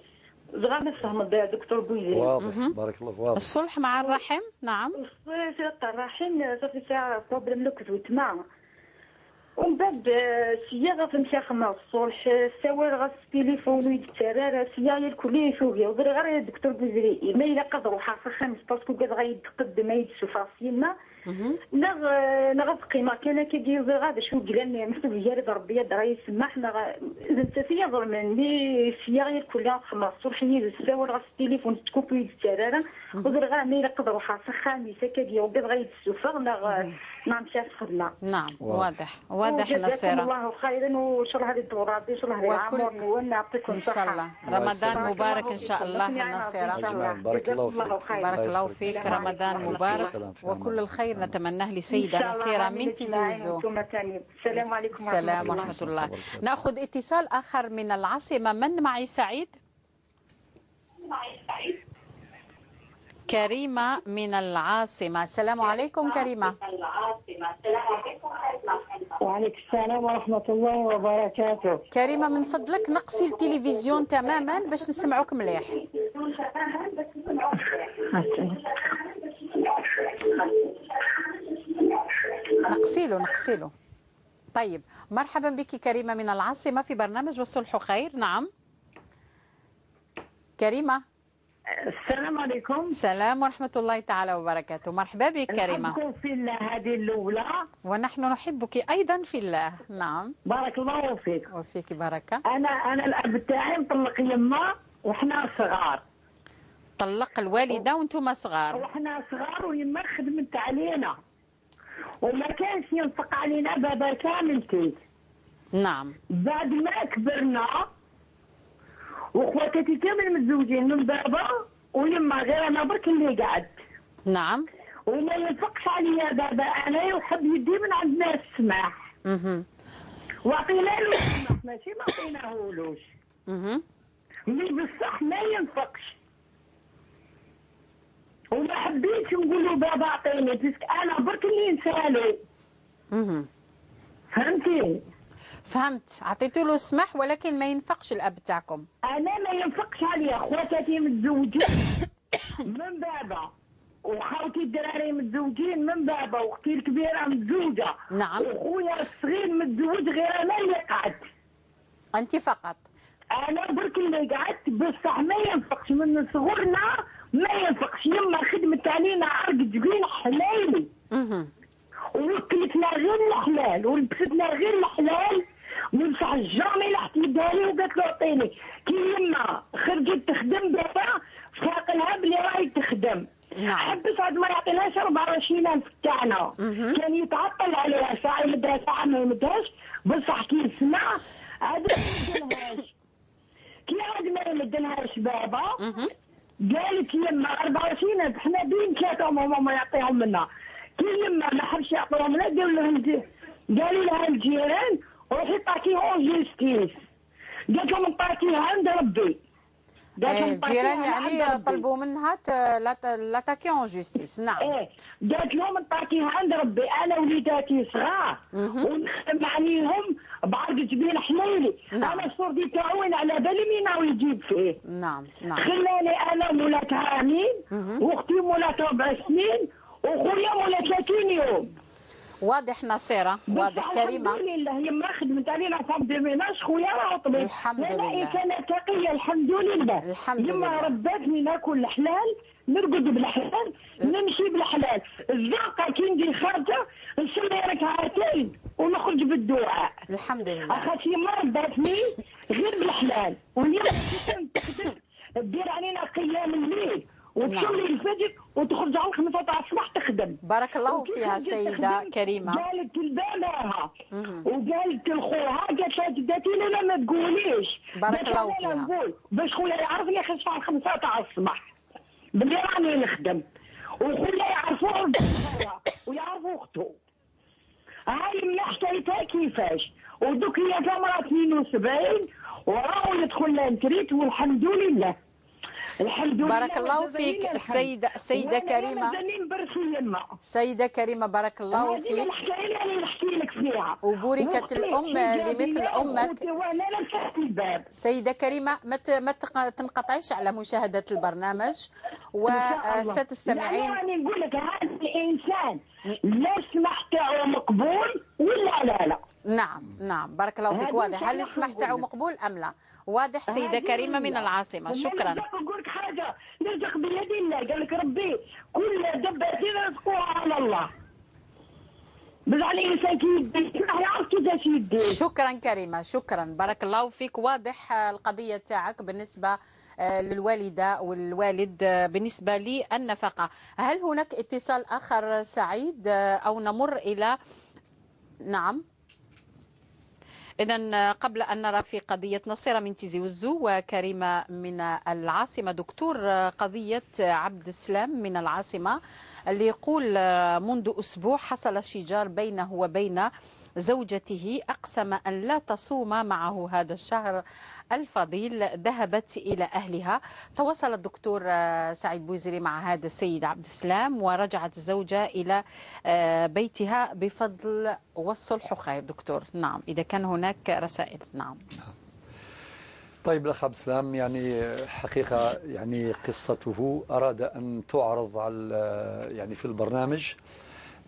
زعما فهم دكتور بويزري. واضح بارك الله واضح. الصلح مع الرحم. نعم الصلح الرحم صافي ساعة problème لك وتما ومن بعد سيا غتمشي خدمة الصلح سوال غا التليفون ويتسرر سيا الكلية شوفي وغير غير الدكتور بوزري ما الا قدروا حاصل خمس parce que قد غيتقدم يتشوف سيما نغ قيمة كان كيدير غير شو قلنا مثل يا ربي درا يسمح ما انت فيا ظلمني سيا غير كلها خدمة الصلح سوال غا التليفون تكوبي يتسرر وغير غير ما الا قدروا حاصل خامسة كدير وقد غيتشوف نغ نمشي خدمة. نعم واضح واضح نصيرة. الله خيرا وان شاء الله هذه الدورة ان شاء الله العمر ونعطيكم ان شاء الله رمضان مبارك ان شاء الله نصيرة. بارك الله فيك. بارك الله فيك. رمضان مبارك وكل الخير نتمناه لسيدة نصيرة من تيزي وزو. السلام عليكم. السلام ورحمة الله. ناخذ اتصال آخر من العاصمة. من معي سعيد؟ كريمة من العاصمة. السلام عليكم كريمة. وعليكم السلام ورحمة الله وبركاته. كريمة من فضلك نقصي التلفزيون تماما باش نسمعوك مليح. نقصيله نقصيله. طيب مرحبا بك كريمة من العاصمة في برنامج والصلح خير. نعم كريمة. السلام عليكم. السلام ورحمة الله تعالى وبركاته. مرحبا بك كريمة. نحبكم في الله هذه الأولى. ونحن نحبك أيضا في الله. نعم بارك الله فيك. وفيك بركة. أنا الأب تاعي مطلق يما وحنا صغار. طلق الوالدة وانتم صغار. وحنا صغار ويما خدمت علينا وما كانش ينفق علينا بابا كامل كيك. نعم بعد ما كبرنا وخواتاتي كامل متزوجين من بابا ويما غير انا برك اللي قعدت. نعم وما ينفقش عليا بابا انا وحب يدي من عند ناس السماح. وعطينا له السماح ماشي ما عطيناهولوش. mais بصح ما ينفقش وما حبيتش نقول له بابا عطيني parce que انا برك اللي نسالو. فهمتي؟ فهمت. عطيتو له السماح ولكن ما ينفقش الاب تاعكم. انا ما ينفقش عليا، خواتاتي متزوجين من بابا وخاوتي الدراري متزوجين من بابا واختي الكبيرة متزوجة. نعم وخويا الصغير متزوج غير انا اللي قعدت. انت فقط؟ انا برك اللي قعدت بصح ما ينفقش من صغرنا ما ينفقش. يما خدمت علينا عرق جبين حلالي ووكلتنا غير الحلال ولبستنا غير الحلال ومسح jamais لحت يدها لي وقالت له عطيني. كي يما خرجت تخدم بابا فاق لها بلي راهي تخدم. نعم. حبس عاد ما يعطيناش 24000 تاعنا. كان يتعطل عليها ساعة يمدها ساعة ما يمدهاش بصح كي يسمع عاد ما يمدلهاش. كي عاد ما يمدلهاش بابا قالت يما 24000 حنا بين ثلاثة وماما ما يعطيهم لنا. كي يما ما حبش يعطيهم لنا قالوا لها الجيران روحي طاكيه en justice. قالت لهم طاكيه عند ربي. الجيران يعني طلبوا منها l'attaquer en justice. نعم ايه قالت لهم نطاكيها عند ربي انا وليداتي صغار ونخدم عليهم بعرق جبين حليلي. نعم. انا الصوردي تاعو وين على بالي مين راهو يجيب فيه. نعم نعم خلاني انا مولات عامين واختي مولات 4 سنين وخويا مولات 30 يوم. واضح نصيرة، واضح كريمة. الحمد لله يما خدمت علينا femme de ménage خويا راه طبيب. الحمد لله. انا كانت تقية الحمد لله. الحمد لله. يما رباتني ناكل الحلال، نرقد بالحلال، نمشي بالحلال، الزنقة كي نجي خارجة نصلي ركعتين ونخرج بالدعاء. الحمد لله. أخاش يما رباتني غير بالحلال، وهي تخدم دير علينا قيام الليل وتصلي الفجر وتخرج على 5 تاع الصباح تخدم. بارك الله فيها سيدة كريمة. قالت لباباها وقالت لخوها، قالت لها جداتي لا ما تقوليش. بارك الله فيها. نقول باش خويا يعرفني خرجت على 5 تاع الصباح بلي راني نخدم، وخويا يعرفوه ويعرفوا اخته. هاي من حكايتها كيفاش، ودوك هي عمرها 72 وراهو يدخل la retraite والحمد لله. الحمد لله. بارك الله فيك السيدة كريمة. سيدة كريمة بارك الله فيك. هذه الحكاية اللي نحكي لك فيها. وبوركت الأم لمثل أمك. سيدة كريمة ما تنقطعيش على مشاهدة البرنامج وستستمعين. يعني نقول لك هذا الإنسان لا سمح تاعو مقبول ولا لا لا. نعم نعم بارك الله فيك. واضح، هل السمح تاعو مقبول أم لا؟ واضح سيدة كريمة من العاصمة، شكرا. نقول لك حاجة، نرزق بيد الله، قال لك ربي كل دبة رزقها على الله. بصح الإنسان كي يدي يعرف كيفاش يدي. شكرا كريمة، شكرا بارك الله فيك. واضح القضية تاعك بالنسبة للوالدة والوالد بالنسبة للنفقة. هل هناك اتصال آخر سعيد أو نمر إلى؟ نعم. إذا قبل أن نرى في قضية نصيرة من تيزي وزو وكريمة من العاصمة، دكتور قضية عبد السلام من العاصمة اللي يقول منذ أسبوع حصل شجار بينه وبين زوجته، أقسم أن لا تصوم معه هذا الشهر الفضيل، ذهبت إلى أهلها. تواصل الدكتور سعيد بوزري مع هذا السيد عبد السلام ورجعت الزوجة إلى بيتها بفضل والصلح خير. دكتور نعم، إذا كان هناك رسائل. نعم. طيب الأخ عبد السلام، يعني حقيقة يعني قصته أراد أن تعرض على يعني في البرنامج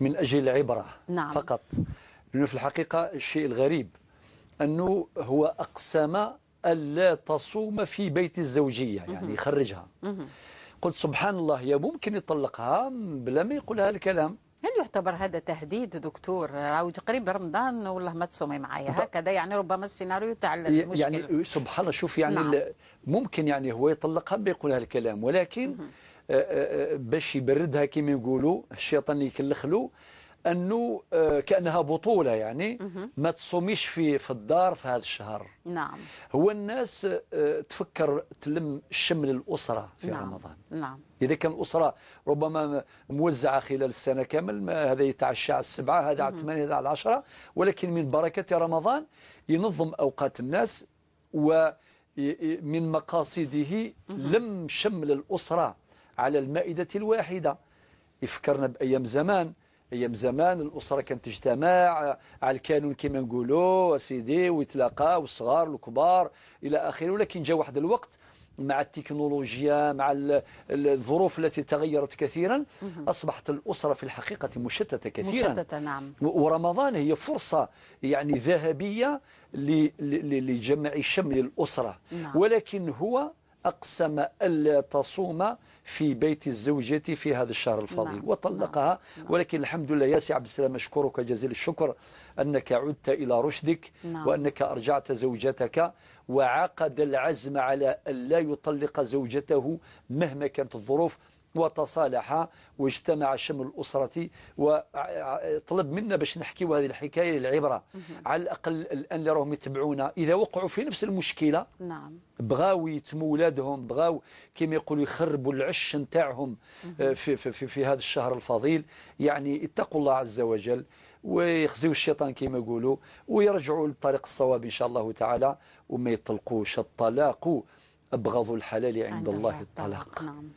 من أجل العبرة. نعم. فقط، لأنه في الحقيقة الشيء الغريب أنه هو أقسم ألا تصوم في بيت الزوجية، يعني يخرجها. قلت سبحان الله، يا ممكن يطلقها بلا ما يقول هذا الكلام. هل يعتبر هذا تهديد دكتور؟ راهو قريب رمضان والله ما تصومي معايا هكذا، يعني ربما السيناريو تاع المشكلة. يعني سبحان الله، شوف يعني نعم. ممكن يعني هو يطلقها بيقول هذا الكلام، ولكن باش يبردها كما يقولوا الشيطان يكلخ له أنه كأنها بطولة، يعني ما تصوميش في الدار في هذا الشهر. نعم. هو الناس تفكر تلم شمل الأسرة في نعم. رمضان. نعم. إذا كان الأسرة ربما موزعة خلال السنة كامل، ما هذا يتعشى على 7، هذا على 8، هذا على 10، ولكن من بركة رمضان ينظم أوقات الناس، ومن مقاصده لم شمل الأسرة على المائدة الواحدة. يفكرنا بأيام زمان، أيام زمان الأسرة كانت تجتمع على الكانون كما نقولوا سيدي، ويتلاقاو الصغار والكبار إلى آخره. ولكن جاء واحد الوقت مع التكنولوجيا، مع الظروف التي تغيرت كثيرا، أصبحت الأسرة في الحقيقة مشتتة كثيرا. مشتتة نعم. ورمضان هي فرصة يعني ذهبية لجمع شمل الأسرة. نعم. ولكن هو أقسم ألا تصوم في بيت الزوجة في هذا الشهر الفضيل. نعم. وطلقها. نعم. ولكن الحمد لله يا سي عبد السلام، أشكرك جزيل الشكر أنك عدت إلى رشدك. نعم. وأنك أرجعت زوجتك، وعقد العزم على أن لا يطلق زوجته مهما كانت الظروف، وتصالح واجتمع شمل الأسرة، وطلب منا باش نحكيو هذه الحكاية للعبرة. على الأقل الآن اللي راهم يتبعونا إذا وقعوا في نفس المشكلة، نعم، بغاو يتموا ولادهم، بغاو كما يقولوا يخربوا العش نتاعهم في, في, في, في هذا الشهر الفضيل، يعني اتقوا الله عز وجل ويخزيوا الشيطان كما يقولوا، ويرجعوا للطريق الصواب إن شاء الله تعالى، وما يطلقوش. الطلاق أبغض الحلال عند الله الطلاق. نعم.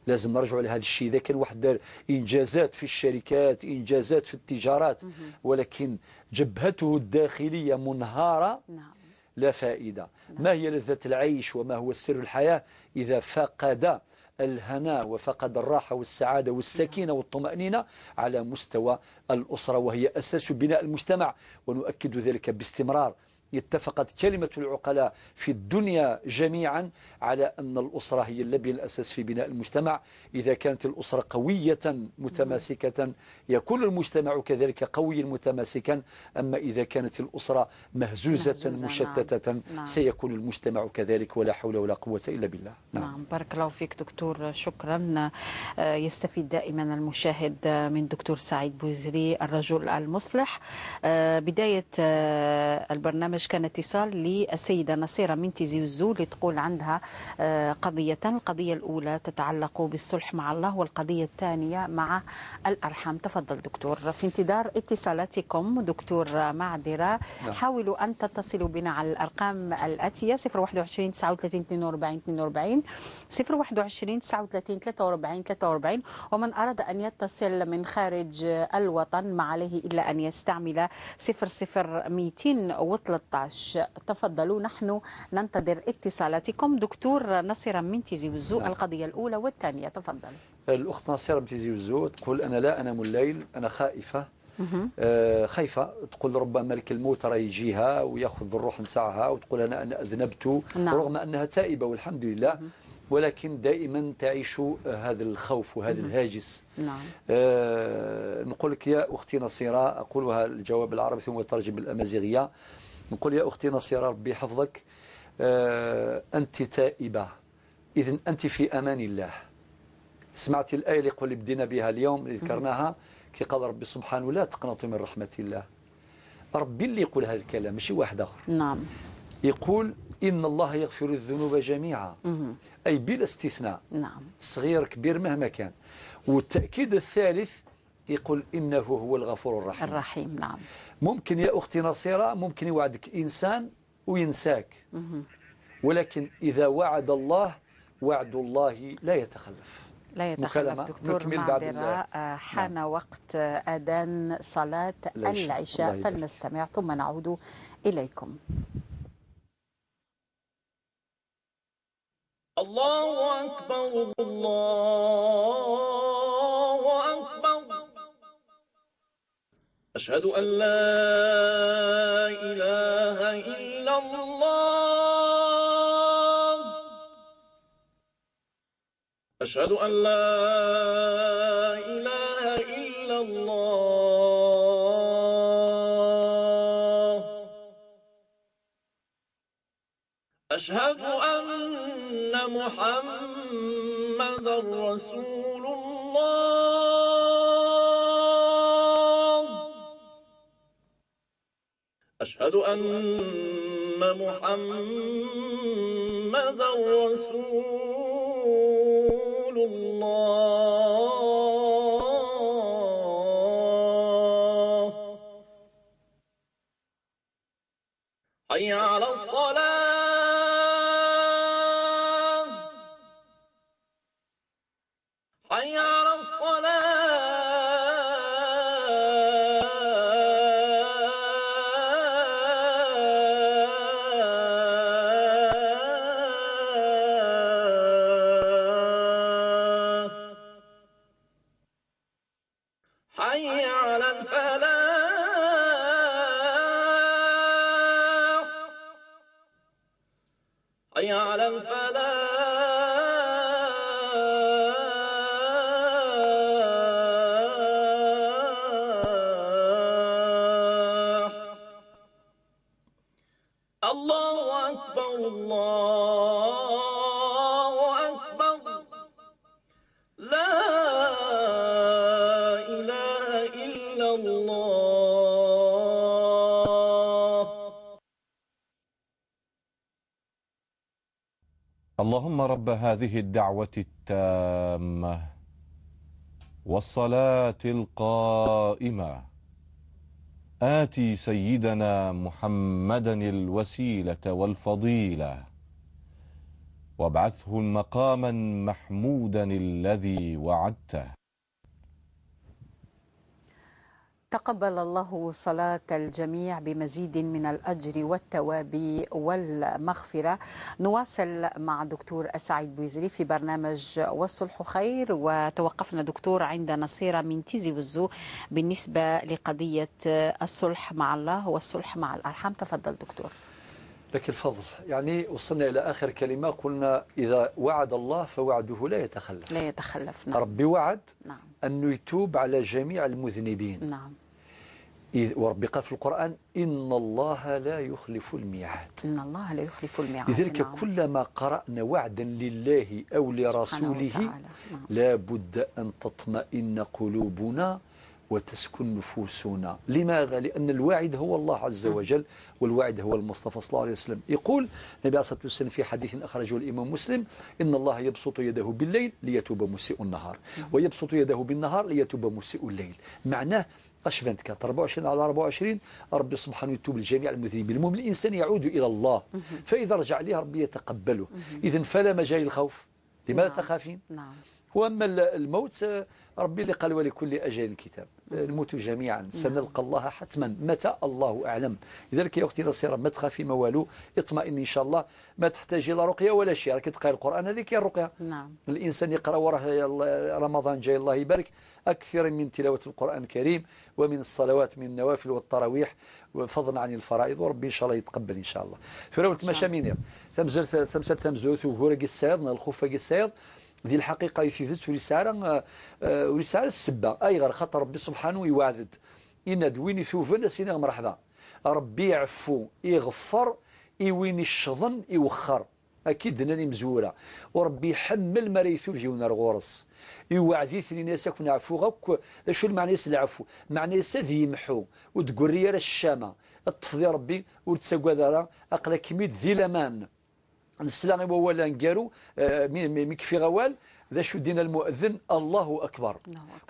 لازم نرجعوا لهذا الشيء. إذا كان واحد دار إنجازات في الشركات، إنجازات في التجارات، ولكن جبهته الداخلية منهارة، نعم، لا فائدة. نعم. ما هي لذة العيش وما هو سر الحياة إذا فقد الهناء وفقد الراحة والسعادة والسكينة نعم. والطمأنينة على مستوى الأسرة، وهي أساس بناء المجتمع، ونؤكد ذلك باستمرار. اتفقت كلمة العقلاء في الدنيا جميعا على أن الأسرة هي اللبن الأساس في بناء المجتمع. إذا كانت الأسرة قوية متماسكة يكون المجتمع كذلك قويا متماسكا، أما إذا كانت الأسرة مهزوزة مشتتة، نعم. سيكون المجتمع كذلك، ولا حول ولا قوة إلا بالله. نعم. نعم، بارك الله فيك دكتور، شكرا. يستفيد دائما المشاهد من دكتور سعيد بوزري الرجل المصلح. بداية البرنامج البرنامج كان اتصال للسيدة نصيرة من تيزي وزو اللي تقول عندها قضيتان، القضية الأولى تتعلق بالصلح مع الله والقضية الثانية مع الأرحام. تفضل دكتور، في انتظار اتصالاتكم دكتور معذرة. نعم. حاولوا أن تتصلوا بنا على الأرقام الآتية: 021 39 42 42، 021 39 43 43. ومن أراد أن يتصل من خارج الوطن ما عليه إلا أن يستعمل 00213. تفضلوا، نحن ننتظر اتصالاتكم. دكتور نصيرة من تيزي وزو. نعم. القضية الأولى والثانية، تفضل. الأخت نصيرة من تيزي وزو تقول أنا لا أنام الليل، أنا خائفة، خايفة، تقول ربما ملك الموت راه يجيها وياخذ الروح نتاعها، وتقول أنا أذنبت. نعم. رغم أنها تائبة والحمد لله، ولكن دائما تعيش هذا الخوف وهذا الهاجس. نعم. نقول لك يا أختي نصيرة، أقولها الجواب العربي ثم أترجم بالأمازيغية. نقول يا أختي نصيرة ربي يحفظك، أنت تائبة، إذن أنت في أمان الله. سمعت الآية اللي قول بدينا بها اليوم اللي ذكرناها، كي قال ربي سبحانه لا تقنطوا من رحمة الله. ربي اللي يقول هذا الكلام ماشي واحد آخر. نعم. يقول إن الله يغفر الذنوب جميعا، أي بلا استثناء. نعم. صغير كبير مهما كان. والتأكيد الثالث يقول إنه هو الغفور الرحيم. الرحيم. نعم. ممكن يا أختي نصيرة، ممكن يوعدك إنسان وينساك، ولكن إذا وعد الله، وعد الله لا يتخلف. لا يتخلف. دكتور معذرة، حان. نعم. وقت أذان صلاة العشاء، فلنستمع ثم نعود إليكم. الله أكبر، الله أكبر، أشهد أن لا إله إلا الله، أشهد أن لا إله إلا الله، أشهد أن محمدا رسول الله، أشهد أن محمدا رسول الله. حي على الصلاة، حي على الصلاة، حي على الفلاح، حي على الفلاح. الله أكبر، الله أكبر، لا إله إلا الله. اللهم رب هذه الدعوة التامة والصلاة القائمة، آتي سيدنا محمدا الوسيلة والفضيلة، وابعثه مقاما محمودا الذي وعدته. تقبل الله صلاة الجميع بمزيد من الأجر والثواب والمغفرة. نواصل مع دكتور سعيد بويزري في برنامج والصلح خير، وتوقفنا دكتور عند نصيرة من تيزي وزو بالنسبة لقضية الصلح مع الله والصلح مع الأرحام. تفضل دكتور. لك الفضل. يعني وصلنا إلى آخر كلمة، قلنا إذا وعد الله فوعده لا يتخلف. لا يتخلف. نعم. ربي وعد. نعم. أنه يتوب على جميع المذنبين. نعم. وربي قال في القرآن إن الله لا يخلف الميعاد. إن الله لا يخلف الميعاد. لذلك نعم. كلما قرأنا وعدا لله أو لرسوله نعم. لا بد أن تطمئن قلوبنا وتسكن نفوسنا. لماذا؟ لأن الواعد هو الله عز وجل، والواعد هو المصطفى صلى الله عليه وسلم. يقول النبي عليه الصلاة والسلام في حديث أخرجه الإمام مسلم: إن الله يبسط يده بالليل ليتوب مسيء النهار، ويبسط يده بالنهار ليتوب مسيء الليل. معناه اش 24 على 24 ربي سبحانه يتوب لجميع المذنبين. المهم الإنسان يعود إلى الله، فإذا رجع ليه ربي يتقبله. إذن فلا مجال للخوف. لماذا تخافين؟ نعم. وأما الموت ربي اللي قال ولكل أجل كتاب، نموت جميعا، سنلقى الله حتما، متى الله أعلم. لذلك يا أختي نصيرة ما تخافي ما والو، اطمئني إن شاء الله، ما تحتاجي لا رقية ولا شيء، راك تقرأ القرآن، هذيك هي الرقية. نعم. الإنسان يقرأ وراه رمضان جاي الله يبارك، أكثر من تلاوة القرآن الكريم ومن الصلوات من النوافل والتراويح، فضلا عن الفرائض، وربي إن شاء الله يتقبل إن شاء الله. ثلاث مشامين ثمسل ثمزوث وهورا السيض الخوفة السيض دي الحقيقة يثيثت ولسارة السبة أي غير خاطر ربي سبحانه يوعدد إن دوين يثوفن سينا مرحبا، ربي يعفو يغفر يوين الشظن يوخر، أكيد أنني مزورة، وربي يحمل ما ريثوف يونا الغورس يوعدي ثنين ياسك نعفو غك. شو المعنى يس العفو؟ معنى يس يمحو وتقول راه الشامة الطفضي ربي وتساقوا ذرا أقلا كميد ذي الأمان نسلا هو لا نقالو مكفي غوال ذا شو دينا المؤذن الله أكبر.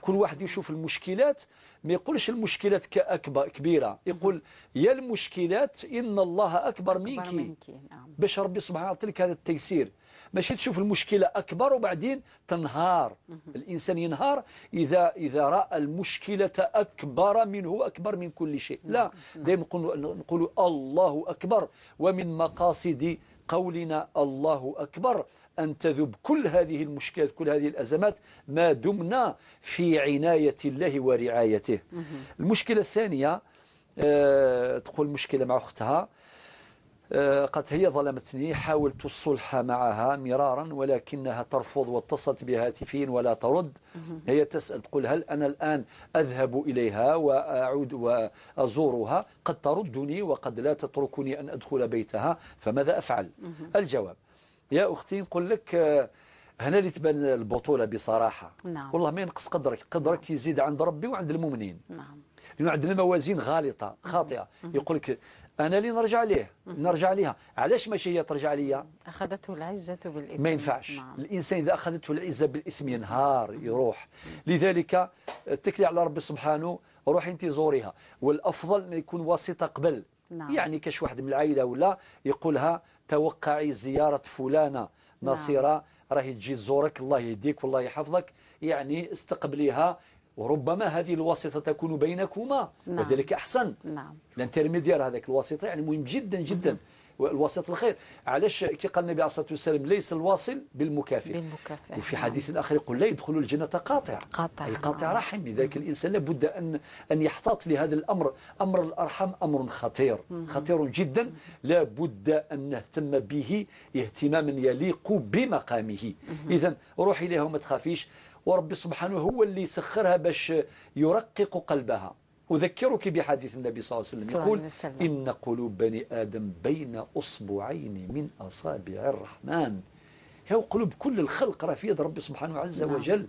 كل واحد يشوف المشكلات ما يقولش المشكلات كأكبر كبيرة، يقول يا المشكلات إن الله أكبر منك. نعم. باش ربي سبحانه يعطيك هذا التيسير، ماشي تشوف المشكلة أكبر وبعدين تنهار. الإنسان ينهار إذا رأى المشكلة أكبر منه، أكبر من كل شيء. لا، دائما نقول الله أكبر. ومن مقاصد قولنا الله أكبر أن تذوب كل هذه المشكلات، كل هذه الأزمات، ما دمنا في عناية الله ورعايته. المشكلة الثانية تقول مشكلة مع أختها، قالت هي ظلمتني، حاولت الصلح معها مرارا ولكنها ترفض، واتصلت بهاتفين ولا ترد. هي تسأل تقول هل أنا الآن أذهب إليها وأعود وأزورها؟ قد تردني وقد لا تتركني أن أدخل بيتها، فماذا أفعل؟ الجواب يا أختي نقول لك هنا اللي تبان البطولة بصراحة. نعم. والله ما ينقص قدرك، قدرك يزيد عند ربي وعند المؤمنين. نعم. لأنه عندنا موازين غالطة خاطئة، يقول لك أنا اللي نرجع ليه، نرجع ليها، علاش ماشي هي ترجع ليا؟ أخذته العزة بالإثم. ما ينفعش. نعم. الإنسان إذا أخذته العزة بالإثم ينهار يروح. لذلك اتكلي على ربي سبحانه، روحي أنت زوريها، والأفضل أن يكون واسطة قبل. نعم. يعني كاش واحد من العائلة ولا يقولها توقعي زيارة فلانة نصيرة. نعم. راهي تجي تزورك، الله يهديك والله يحفظك، يعني استقبليها، وربما هذه الواسطة تكون بينكما. نعم. وذلك أحسن. نعم. l'intermédiaire هذاك الواسطة يعني مهم جدا جدا، الواسطة الخير. علاش كي قال النبي عليه الصلاة والسلام ليس الواصل بالمكافئ، بالمكافئ. وفي حديث آخر يقول لا يدخل الجنة قاطع، قاطع، أي قاطع رحم. لذلك الإنسان لابد أن يحتاط لهذا الأمر. أمر الأرحام أمر خطير، خطير جدا، لابد أن نهتم به اهتماما يليق بمقامه. إذا روحي لها وما تخافيش، وربي سبحانه هو اللي سخرها باش يرقق قلبها. أذكرك بحديث النبي صلى الله عليه وسلم يقول إن قلوب بني آدم بين أصبعين من أصابع الرحمن. هو قلوب كل الخلق راه في يد ربي سبحانه عز وجل.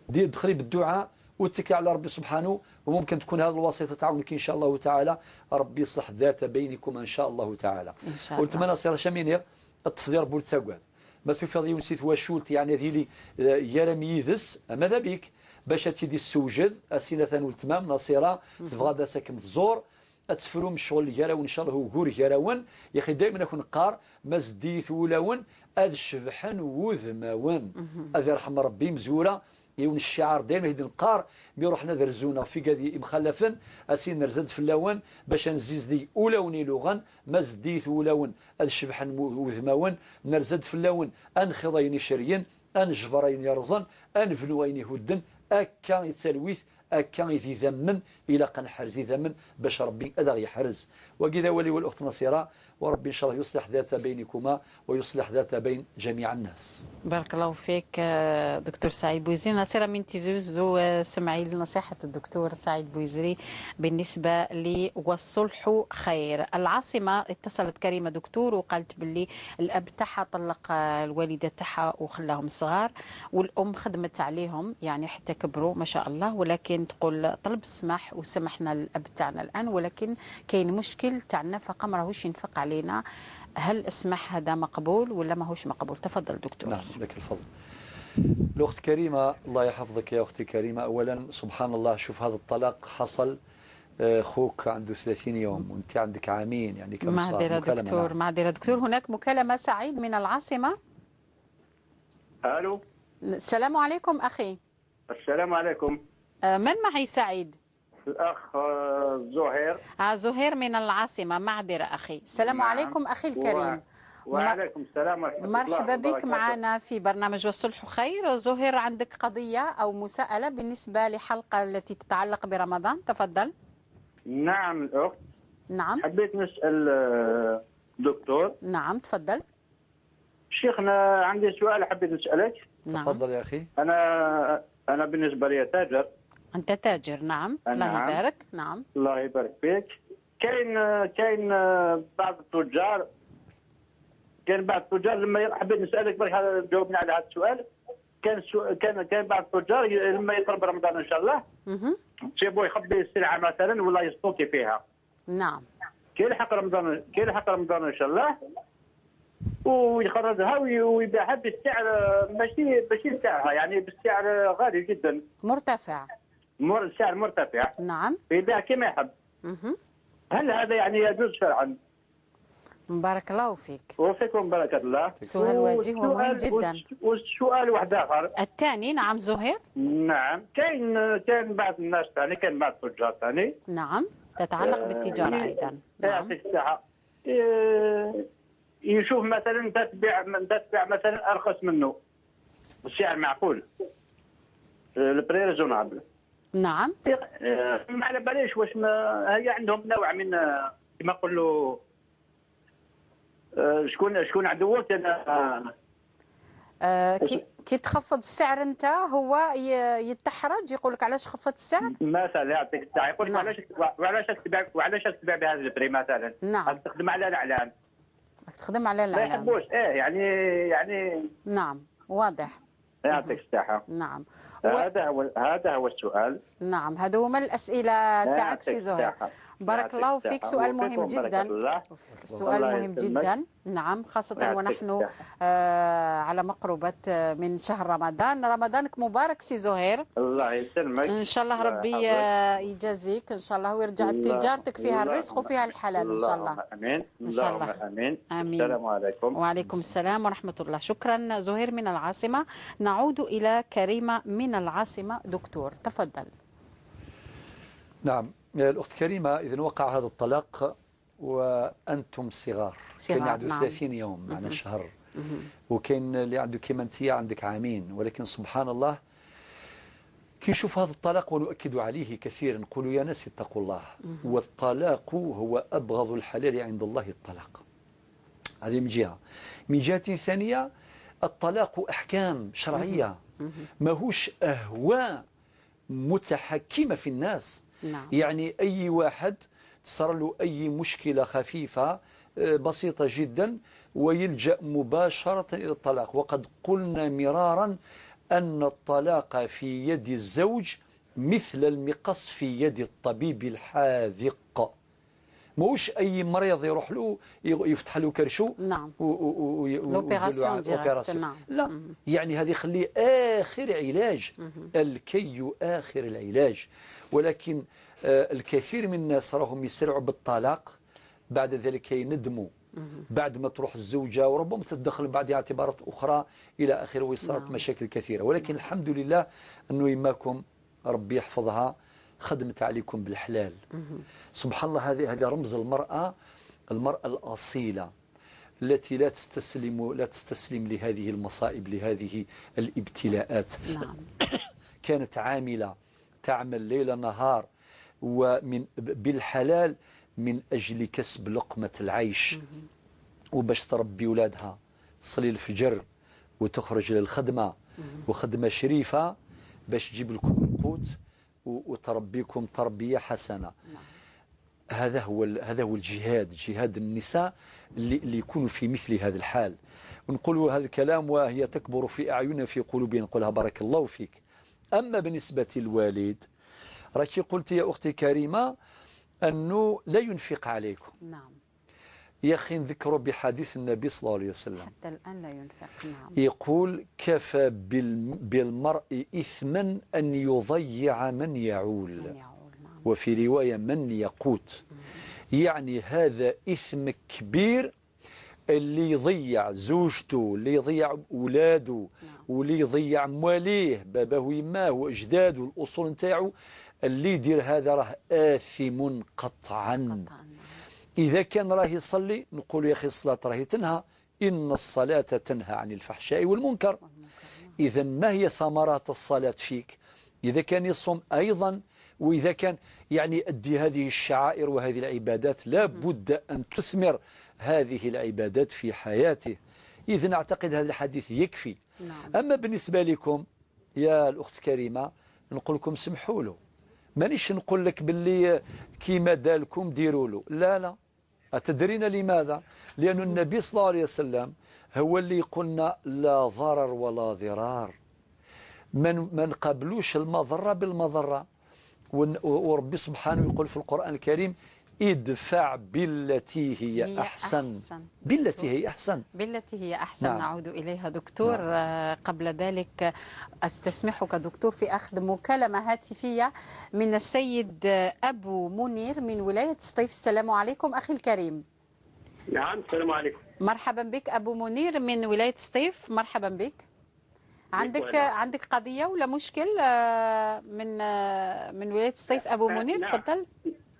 دي دخلي بالدعاء واتكلي على ربي سبحانه، وممكن تكون هذه الواسطة تعاونك إن شاء الله تعالى. ربي يصلح ذات بينكم إن شاء الله تعالى. إن شاء الله. قلت نصيرة شمينير التفضيل ربو تساقواد ما في يونسيت وشولت يعني ذيلي يرميذس ماذا بك باش تيدي السوجد اسينه والتمام نصيره تبغى داسك تزور اتفرو من الشغل يراون ان شاء الله وكور يراون يا اخي دائما اكون قار ما زديت ولاون اذ شبحن وذماون اذ يرحم ربي مزوره يون الشعار دائما هيد نقار مي روحنا درزونا في قادي مخلفن اسين نرزد في اللون باش نزيز دي اولاوني لغن ما زديت ولاون اذ شبحن وذماون نرزد في اللون انخضين شريا انجفرين يرزن انفلوين يهدن اكا يتسلويث اكا يذمن الى قنحرز يذمن باش ربي اذا يحرز. وكذا ولي والاخت نصيره، وربي ان شاء الله يصلح ذات بينكما ويصلح ذات بين جميع الناس. بارك الله فيك دكتور سعيد بويزري. نصيره من تيزوزو سمعي لنصيحه الدكتور سعيد بويزري بالنسبة لي والصلح خير. العاصمة اتصلت كريمة دكتور وقالت باللي الاب تاعها طلق الوالدة تاعها وخلاهم صغار، والام خدمت عليهم يعني حتى كبروا ما شاء الله، ولكن تقول طلب السماح وسمحنا للاب تاعنا الان، ولكن كاين مشكل تاع النفقة، ما راهوش ينفق علينا. هل السماح هذا مقبول ولا ماهوش مقبول؟ تفضل دكتور. نعم، لك الفضل. الأخت كريمة، الله يحفظك يا أختي كريمة. أولا سبحان الله، شوف هذا الطلاق حصل، خوك عنده 30 يوم وانت عندك عامين، يعني كم صار؟ معذرة دكتور. نعم. معذرة دكتور، هناك مكالمة. سعيد من العاصمة. ألو، السلام عليكم أخي. السلام عليكم. من معي سعيد؟ الأخ زهير. زهير من العاصمة، معذرة أخي. السلام. نعم. عليكم أخي الكريم. وعليكم السلام ورحمة الله. مرحبا بك معنا في برنامج والصلح خير. زهير، عندك قضية أو مساءلة بالنسبة لحلقة التي تتعلق برمضان؟ تفضل. نعم الأخت. نعم. حبيت نسأل دكتور. نعم تفضل. شيخنا عندي سؤال حبيت نسألك. نعم. تفضل يا أخي. أنا بالنسبة لي تاجر. أنت تاجر؟ نعم. الله يبارك. نعم. الله يبارك فيك. كاين بعض التجار، لما حبيت نسالك برك جاوبني على هذا السؤال. كان بعض التجار لما يقرب رمضان ان شاء الله تجيبو يخبي السلعة مثلا ولا يستوكي فيها. نعم. كي يلحق رمضان ان شاء الله ويخرجها ويبيعها بالسعر ماشي سعرها، يعني بالسعر غالي جدا، مرتفع، السعر مرتفع. نعم. يبيع كما يحب. هل هذا يعني يجوز شرعا؟ بارك الله فيك. وفيكم بركة الله. سؤال وجيه ومهم جدا. والسؤال واحد آخر. الثاني. نعم زهير. نعم، كاين بعض الناس ثاني، كاين بعض التجار ثاني. نعم، تتعلق بالتجارة أيضا. نعم. يعطيك الصحة. يشوف مثلا أنت تبيع مثلا أرخص منه السعر معقول، ال prix raisonnable. نعم. ما على باليش واش هي عندهم نوع من كما نقولوا شكون عدوك. انا كي تخفض السعر انت هو يتحرج، يقول لك علاش خفضت السعر مثلا. يعطيك الساعة، يقول لك. نعم. وعلاش تبيع بهذا ال prix مثلا. نعم. تخدم على الاعلام. تخدم على الاعلام. ما يحبوش. يعني نعم، واضح. يعطيك الصحة. نعم. هذا هو السؤال. نعم، هذو هما الأسئلة تاعك سي زهير. بارك الله فيك. سؤال مهم جدا. سؤال مهم جدا. نعم، خاصة ونحن على مقربة من شهر رمضان. رمضانك مبارك سي زهير. الله يسلمك. إن شاء الله ربي يجازيك إن شاء الله ويرجع تجارتك فيها الرزق وفيها الحلال إن شاء الله. آمين. إن شاء الله. آمين. آمين. السلام عليكم. وعليكم السلام ورحمة الله. شكرا زهير من العاصمة. نعود إلى كريمة من العاصمة. دكتور تفضل. نعم الأخت كريمة، إذا وقع هذا الطلاق وأنتم صغار، كاين عنده. نعم. 30 يوم معنا شهر، وكاين اللي عنده كيما أنت عندك عامين. ولكن سبحان الله كي نشوف هذا الطلاق ونؤكد عليه كثيرا، نقول يا ناس اتقوا الله. والطلاق هو أبغض الحلال عند الله، الطلاق. هذه من جهة. من جهة ثانية، الطلاق أحكام شرعية، ماهوش أهواء متحكمة في الناس. نعم. يعني أي واحد تصار له أي مشكلة خفيفة بسيطة جدا ويلجأ مباشرة إلى الطلاق. وقد قلنا مرارا أن الطلاق في يد الزوج مثل المقص في يد الطبيب الحاذق. موش أي مريض يروح له يفتح له كرشو. نعم. l'opération directe. نعم. لا، يعني هذه خليه آخر علاج. الكي آخر العلاج. ولكن الكثير من الناس راهم يسرعوا بالطلاق، بعد ذلك يندموا بعد ما تروح الزوجة، وربما تتدخل بعد اعتبارات أخرى إلى آخره، وصارت. نعم. مشاكل كثيرة. ولكن الحمد لله أنه يماكم ربي يحفظها خدمت عليكم بالحلال. سبحان الله، هذا رمز المرأة الأصيلة التي لا تستسلم لهذه المصائب، لهذه الابتلاءات. نعم. كانت عاملة تعمل ليل نهار ومن بالحلال من أجل كسب لقمة العيش، وباش تربي أولادها، تصلي الفجر وتخرج للخدمة، وخدمة شريفة باش تجيب لكم القوت وتربيكم تربية حسنة. هذا هو الجهاد، جهاد النساء اللي يكونوا في مثل هذا الحال. ونقول هذا الكلام وهي تكبر في أعيننا في قلوبنا، نقولها بارك الله فيك، أما بالنسبة للوالد، راكي قلت يا أختي كريمة أنه لا ينفق عليكم. نعم. يا أخي نذكر بحديث النبي صلى الله عليه وسلم، حتى الآن لا ينفق. نعم. يقول كفى بالمرء إثما أن يضيع من يعول، نعم. وفي رواية من يقوت. يعني هذا إثم كبير، اللي يضيع زوجته، اللي يضيع أولاده، نعم. واللي يضيع مواليه، باباه ويماه وأجداده والأصول نتاعو، اللي يدير هذا راه آثم قطعا. إذا كان راه يصلي نقول يا أخي الصلاة راهي تنهى، إن الصلاة تنهى عن الفحشاء والمنكر. إذا ما هي ثمرات الصلاة فيك؟ إذا كان يصوم أيضا، وإذا كان يعني أدي هذه الشعائر وهذه العبادات، لا بد أن تثمر هذه العبادات في حياته. إذن أعتقد هذا الحديث يكفي. نعم. أما بالنسبة لكم يا الأخت كريمة، نقول لكم سمحوا له، مانيش نقول لك باللي كيما دالكم ديروا له، لا لا. أتدرين لماذا؟ لأن النبي صلى الله عليه وسلم هو اللي قلنا لا ضرر ولا ضرار، ما نقابلوش المضرة بالمضرة. وربي سبحانه يقول في القرآن الكريم ادفع بالتي هي أحسن. بالتي هي أحسن، بالتي هي أحسن. نعم. نعود إليها دكتور. نعم. قبل ذلك أستسمحك دكتور في أخذ مكالمة هاتفية من السيد أبو منير من ولاية سطيف. السلام عليكم أخي الكريم. نعم، السلام عليكم. مرحبا بك أبو منير من ولاية سطيف، مرحبا بك. عندك قضية ولا مشكل من ولاية سطيف أبو منير؟ نعم. تفضل.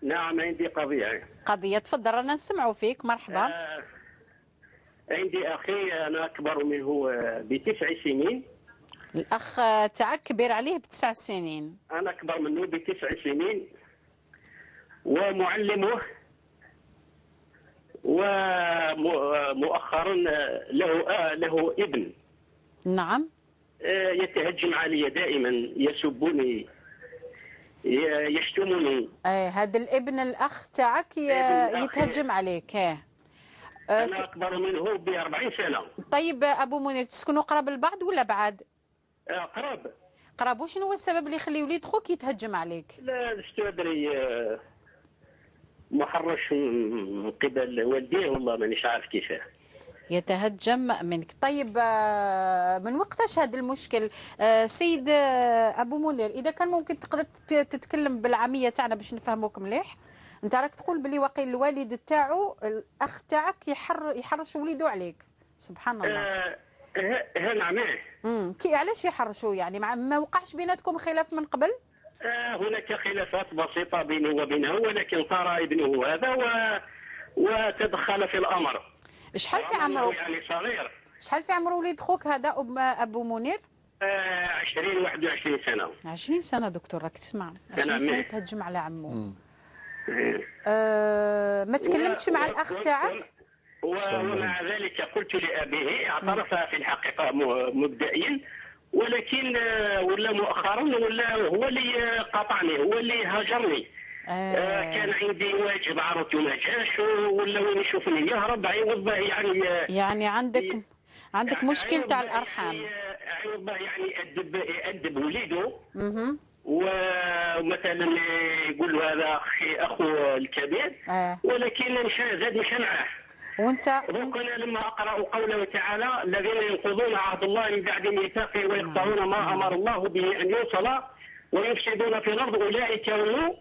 نعم، عندي قضية. قضية، تفضل، رانا نسمعوا فيك. مرحبا. عندي أخي أنا أكبر منه ب9 سنين. الأخ تاعك كبير عليه ب9 سنين. أنا أكبر منه ب9 سنين، ومعلمه، ومؤخرا له ابن. نعم. يتهجم علي دائما، يسبني، يشتمني. هذا الابن الأخ تاعك يتهجم عليك. أنا أكبر منه ب40 سنة. طيب أبو منير، تسكنوا قراب البعض ولا بعد؟ قراب. قراب. وشنو هو السبب اللي يخلي وليد خوك يتهجم عليك؟ لا أدري، محرش من قبل والديه، والله مانيش عارف كيفاه يتهجم منك. طيب من وقتاش هذا المشكل سيد أبو منير؟ إذا كان ممكن تقدر تتكلم بالعامية تاعنا باش نفهموك مليح. أنت راك تقول بلي واقيل الوالد تاعو الأخ تاعك يحرش وليدو عليك. سبحان الله. نعم. كي علاش يحرشوا يعني؟ ما وقعش بيناتكم خلاف من قبل؟ هناك خلافات بسيطة بينه وبينه، ولكن صار ابنه هذا وتدخل في الأمر. شحال في عمره؟ يعني صغير. شحال في عمره وليد خوك هذا أبو منير؟ 20 21 سنة. 20 سنة دكتور، راك تسمع. 20 سنة يتهجم على عمه. ما تكلمتش مع الأخ تاعك؟ ومع ذلك قلت لأبيه، اعترف في الحقيقة مبدئيا، ولكن ولا مؤخرا ولا هو اللي قاطعني، هو اللي هاجرني. كان عندي واجب عرضته ما جاش، ولا وين يشوفني يهرب، عوض يعني عندك مشكل تاع الارحام. عوض يعني يأدب وليده، ومثلا يقول له هذا اخي اخو الكبير، ولكن زاد مشى معاه. وانت انا لما اقرا قوله تعالى الذين ينقضون عهد الله من بعد ميثاقه ويقطعون ما امر الله به ان يوصل ويفسدون في الارض اولئك هم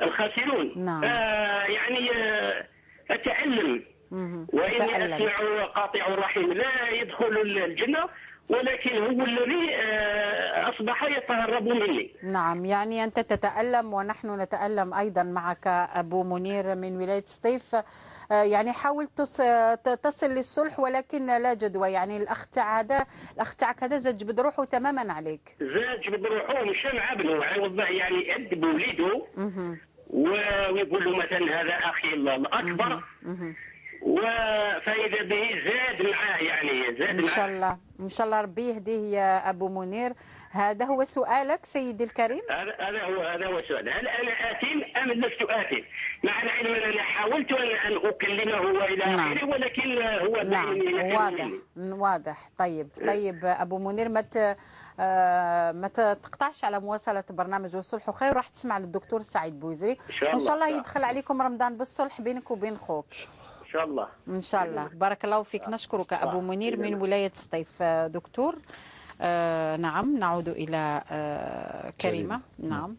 الخاسرون. نعم. يعني أتألم، وإني أسمع قاطع الرحم لا يدخل الجنة، ولكن هو الذي أصبح يتهرب مني. نعم، يعني أنت تتألم ونحن نتألم أيضا معك أبو منير من ولاية سطيف. يعني حاول تصل للصلح ولكن لا جدوى. يعني الأخ تاعك هذا زاد جبد روحه تماما عليك. زاد جبد روحه، مشى مع ابنه، عوض يعني يأدب وليده ويقول له مثلا هذا أخي الأكبر. فإذا به زاد معاه، يعني زاد إن شاء الله، إن شاء الله ربي يهديه يا أبو منير. هذا هو سؤالك سيدي الكريم؟ هذا هو السؤال، هل أنا آثم أم لست آثم؟ مع العلم أنني حاولت أن أكلمه وإلى آخره، ولكن هو نعم واضح واضح. طيب طيب أبو منير، ما تقطعش على مواصلة برنامج والصلح خير، راح تسمع للدكتور سعيد بوزري، وإن شاء الله يدخل عليكم رمضان بالصلح بينك وبين خوك إن شاء الله. إن شاء الله، بارك الله فيك. نشكرك أبو منير من ولاية سطيف. دكتور نعم، نعود إلى كريمة. نعم.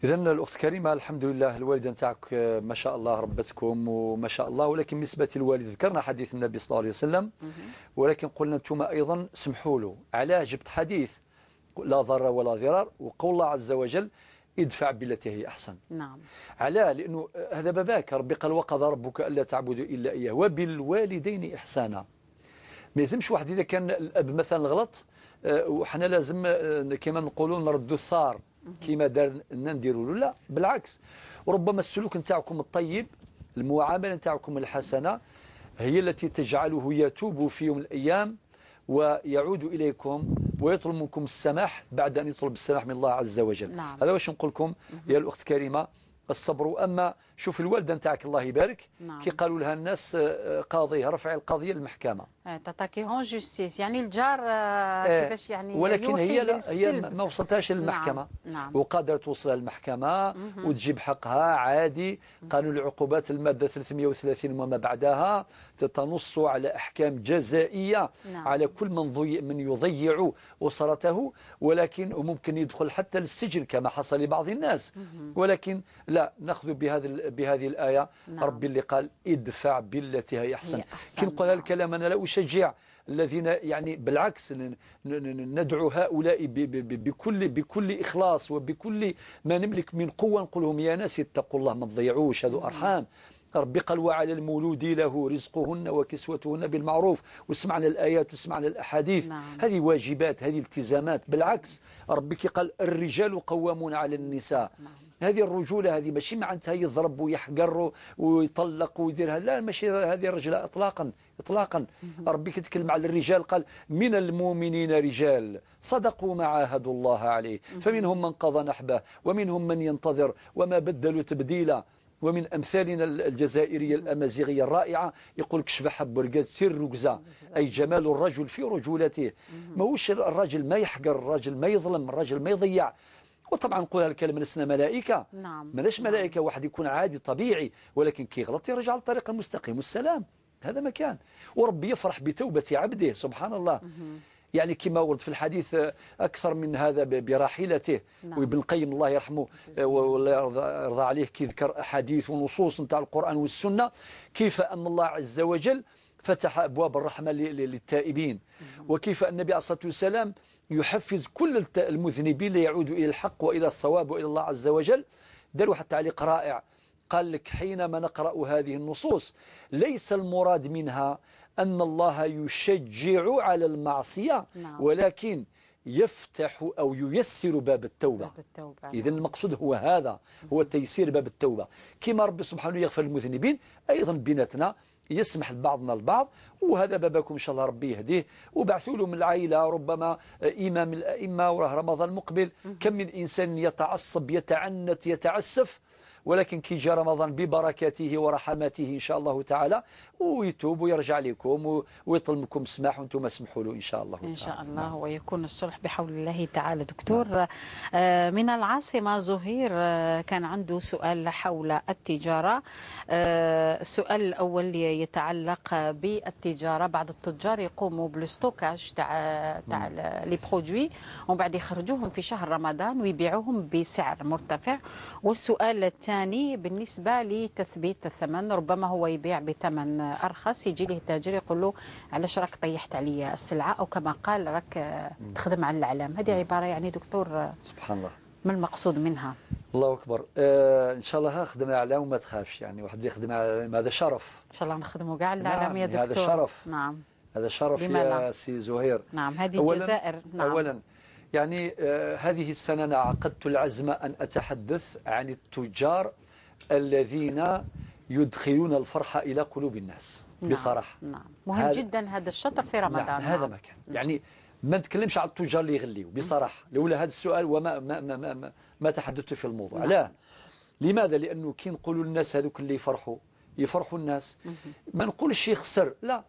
إذا الأخت كريمة، الحمد لله الوالدة نتاعك ما شاء الله ربتكم وما شاء الله، ولكن بالنسبة للوالد ذكرنا حديث النبي صلى الله عليه وسلم، ولكن قلنا أنتم أيضا سمحوا له. علاه جبت حديث لا ضرر ولا ضرار، وقول الله عز وجل ادفع بالتي هي أحسن. نعم. علاه؟ لأنه هذا باباك، ربي قال وقضى ربك ألا تعبدوا إلا إياه وبالوالدين إحسانا. ما يلزمش واحد إذا كان الأب مثلا غلط وحنا لازم كما نقولوا نردوا الثار كما دارنا نديروا له، لا بالعكس. وربما السلوك نتاعكم الطيب، المعاملة نتاعكم الحسنة هي التي تجعله يتوب في يوم من الأيام ويعود إليكم ويطلب منكم السماح بعد أن يطلب السماح من الله عز وجل. نعم. هذا واش نقول لكم يا الأخت كريمة، الصبر. أما شوف الوالدة نتاعك الله يبارك. نعم. كي قالوا لها الناس قاضية، رفع القضية للمحكمة، t'attaquer en justice، يعني الجار كيفاش يعني، ولكن هي لا، هي ما وصلتهاش للمحكمة. نعم. نعم. وقادرة توصلها للمحكمة وتجيب حقها عادي. قانون العقوبات المادة 330 وما بعدها تنص على أحكام جزائية. نعم. على كل من يضيع أسرته، ولكن وممكن يدخل حتى للسجن كما حصل لبعض الناس. ولكن لا ناخذ بهذه الآية. نعم. ربي اللي قال ادفع بالتي هي أحسن. أحسن. كي نقول هذا الكلام أنا لا أشجع الذين يعني، بالعكس ندعو هؤلاء بكل إخلاص وبكل ما نملك من قوة، نقول لهم يا ناس اتقوا الله، ما تضيعوش، هذو أرحام. ربي قال وعلى المولود له رزقهن وكسوتهن بالمعروف، وسمعنا الآيات وسمعنا الأحاديث. نعم. هذه واجبات، هذه التزامات. بالعكس ربي كي قال الرجال قوامون على النساء. نعم. هذه الرجولة هذه ماشي معناتها يضرب ويحقر ويطلق ويديرها، لا ماشي هذه الرجلة إطلاقا إطلاقا. ربي كيتكلم على الرجال قال من المؤمنين رجال صدقوا ما عاهدوا الله عليه، فمنهم من قضى نحبه ومنهم من ينتظر وما بدلوا تبديلا. ومن أمثالنا الجزائرية الأمازيغية الرائعة يقول كشف حب رقاز سر ركزة، أي جمال الرجل في رجولته. ماهوش الرجل ما يحقر، الرجل ما يظلم، الرجل ما يضيع. وطبعا نقول هالكلام لسنا ملائكة. نعم. ماناش ملائكة، واحد يكون عادي طبيعي، ولكن كي يغلط يرجع للطريق المستقيم والسلام، هذا مكان. وربي يفرح بتوبة عبده سبحان الله. يعني كما ورد في الحديث أكثر من هذا براحلته. نعم. وابن القيم الله يرحمه والله يرضى عليه كي ذكر أحاديث ونصوص نتاع القرآن والسنة كيف أن الله عز وجل فتح أبواب الرحمة للتائبين، وكيف أن النبي عليه الصلاة والسلام يحفز كل المذنبين ليعودوا إلى الحق وإلى الصواب وإلى الله عز وجل. دار واحد تعليق رائع، قال لك حينما نقرأ هذه النصوص ليس المراد منها أن الله يشجع على المعصية. نعم. ولكن يفتح أو ييسر باب التوبة. إذن المقصود هو هذا، هو تيسير باب التوبة. كما ربي سبحانه يغفر المذنبين أيضا بيناتنا يسمح لبعضنا البعض، وهذا باباكم إن شاء الله ربي يهديه. وبعثوا له من العائلة ربما إمام الأئمة، وراه رمضان المقبل. كم من إنسان يتعصب يتعنت يتعسف، ولكن كي جاء رمضان ببركاته ورحمته إن شاء الله تعالى ويتوب ويرجع لكم ويطلب منكم السماح، وأنتم سمحوا له إن شاء الله تعالى. إن شاء الله. نعم. ويكون الصلح بحول الله تعالى. دكتور. نعم. من العاصمة زهير كان عنده سؤال حول التجارة. السؤال الأول يتعلق بالتجارة. بعض التجار يقوموا بال stockage تاع les produits ومن بعد يخرجوهم في شهر رمضان ويبيعوهم بسعر مرتفع. والسؤال الثاني بالنسبة لتثبيت الثمن، ربما هو يبيع بثمن أرخص، يجي له تاجر يقول له علاش راك طيحت عليا السلعة، أو كما قال راك تخدم على الإعلام. هذه عبارة يعني دكتور سبحان الله، ما المقصود منها؟ الله أكبر. إن شاء الله خدم الإعلام وما تخافش، يعني واحد يخدم على الإعلام هذا شرف. إن شاء الله نخدموا كاع الإعلام. نعم. يا دكتور هذا شرف. نعم هذا شرف يا سي زهير. نعم هذه الجزائر. نعم. أولا يعني هذه السنة أنا عقدت العزم أن أتحدث عن التجار الذين يدخلون الفرحة إلى قلوب الناس. نعم. بصراحة. نعم. مهم جدا هذا الشطر في رمضان. نعم. هذا ما كان. يعني ما نتكلمش على التجار اللي يغليوا بصراحة، لولا هذا السؤال وما ما ما ما, ما, ما تحدثت في الموضوع. نعم. لا، لماذا؟ لأنه كي نقولوا للناس هذوك اللي يفرحوا، يفرحوا الناس، ما نقولش يخسر، لا،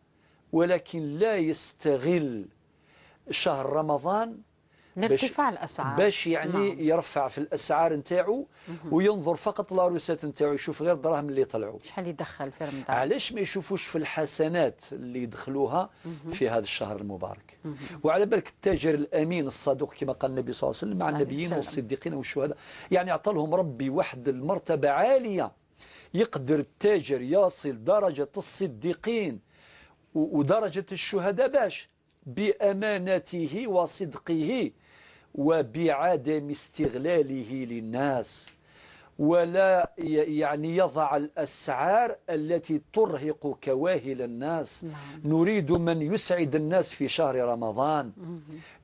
ولكن لا يستغل شهر رمضان لارتفاع الاسعار، باش يعني نعم. يرفع في الاسعار نتاعو وينظر فقط la recette نتاعو، يشوف غير الدراهم اللي طلعوا شحال يدخل في رمضان. علاش ما يشوفوش في الحسنات اللي يدخلوها في هذا الشهر المبارك؟ وعلى بالك التاجر الامين الصدوق كما قال النبي صلى الله عليه وسلم مع النبيين والصديقين والشهداء، يعني اعطى لهم ربي واحد المرتبة عالية، يقدر التاجر يصل درجه الصديقين ودرجة الشهداء باش بأمانته وصدقه وبعدم استغلاله للناس، ولا يعني يضع الأسعار التي ترهق كواهل الناس. نعم. نريد من يسعد الناس في شهر رمضان،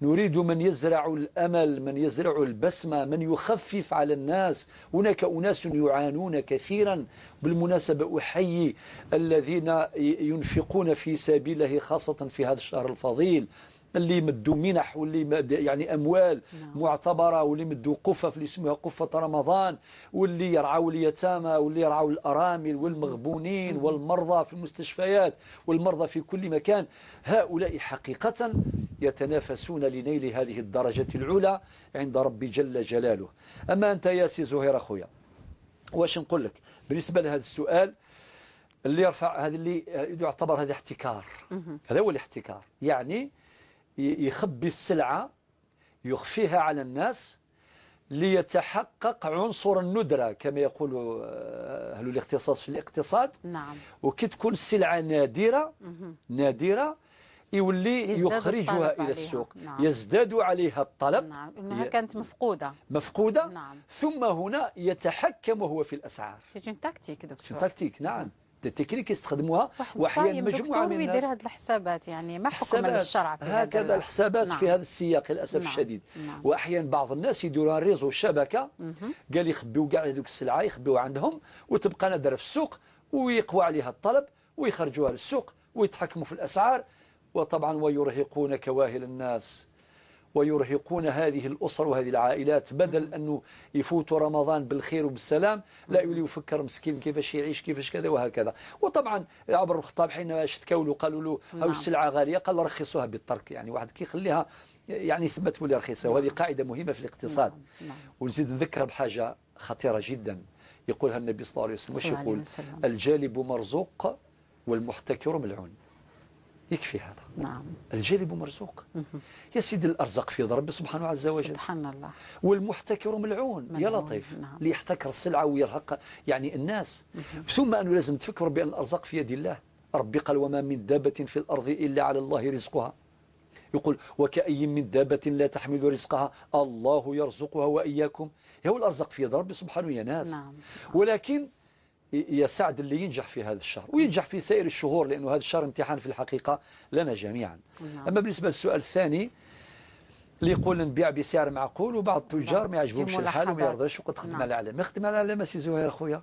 نريد من يزرع الأمل، من يزرع البسمة، من يخفف على الناس. هناك أناس يعانون كثيرا. بالمناسبة أحيي الذين ينفقون في سبيل الله خاصة في هذا الشهر الفضيل، اللي مدوا منح واللي يعني أموال معتبرة، واللي مدوا قفف اللي يسموها قفة رمضان، واللي يرعوا اليتامى واللي يرعوا الأرامل والمغبونين والمرضى في المستشفيات والمرضى في كل مكان. هؤلاء حقيقة يتنافسون لنيل هذه الدرجة العلى عند ربي جل جلاله. أما أنت يا سي زهير أخويا، واش نقول لك بالنسبة لهذا السؤال اللي يرفع هذا، اللي يعتبر هذا احتكار. هذا هو الاحتكار، يعني يخبي السلعة، يخفيها على الناس ليتحقق عنصر الندرة كما يقول أهل الاختصاص في الاقتصاد. نعم. وكي تكون السلعة نادرة نادرة يولي يخرجها إلى السوق. نعم. يزداد عليها الطلب. نعم. إنها كانت مفقودة مفقودة. نعم. ثم هنا يتحكم هو في الأسعار. c'est une tactique دكتور. tactique. نعم. التكنيك يستخدموها، واحيانا مجموعة من الناس يدير هذه الحسابات، يعني ما حكم للشرع في هكذا الحسابات. نعم. في هذا السياق للاسف نعم. الشديد. نعم. واحيانا بعض الناس يديروا réseau شبكة، قال يخبيو كاع هذوك السلعة، يخبيو عندهم وتبقى نادرة في السوق، ويقوى عليها الطلب ويخرجوها للسوق ويتحكموا في الاسعار، وطبعا ويرهقون كواهل الناس ويرهقون هذه الأسر وهذه العائلات. بدل أنه يفوتوا رمضان بالخير وبالسلام، لا يولي يفكر مسكين كيفاش يعيش، كيفاش كذا وهكذا. وطبعا عمر الخطاب حين اشتكوا له قالوا له هاو السلعة غالية، قال رخصوها بالترك، يعني واحد كي يخليها يعني ثم تولي رخيصة. وهذه قاعدة مهمة في الاقتصاد. ونزيد نذكر بحاجة خطيرة جدا يقولها النبي صلى الله عليه وسلم، واش يقول؟ الجالب مرزوق والمحتكر ملعون. يكفي هذا. نعم. الجالب مرزوق. يا سيدي الأرزاق في ربي سبحانه عز وجل. سبحان الله. والمحتكر ملعون. يا لطيف. نعم. اللي يحتكر السلعة ويرهق يعني الناس. ثم أنه لازم تفكروا بأن الأرزاق في يد الله. ربي قال وما من دابة في الأرض إلا على الله رزقها. يقول وكأي من دابة لا تحمل رزقها الله يرزقها وإياكم. هو الأرزاق في يد ربي سبحانه يا ناس. نعم. ولكن يا سعد اللي ينجح في هذا الشهر وينجح في سائر الشهور، لأنه هذا الشهر امتحان في الحقيقة لنا جميعا. نعم. أما بالنسبة للسؤال الثاني اللي يقول نبيع بسعر معقول، وبعض التجار ما يعجبهمش الحال وما يرضاش وقد خدم على العلامة. خدم على العلامة سي زهير أخويا.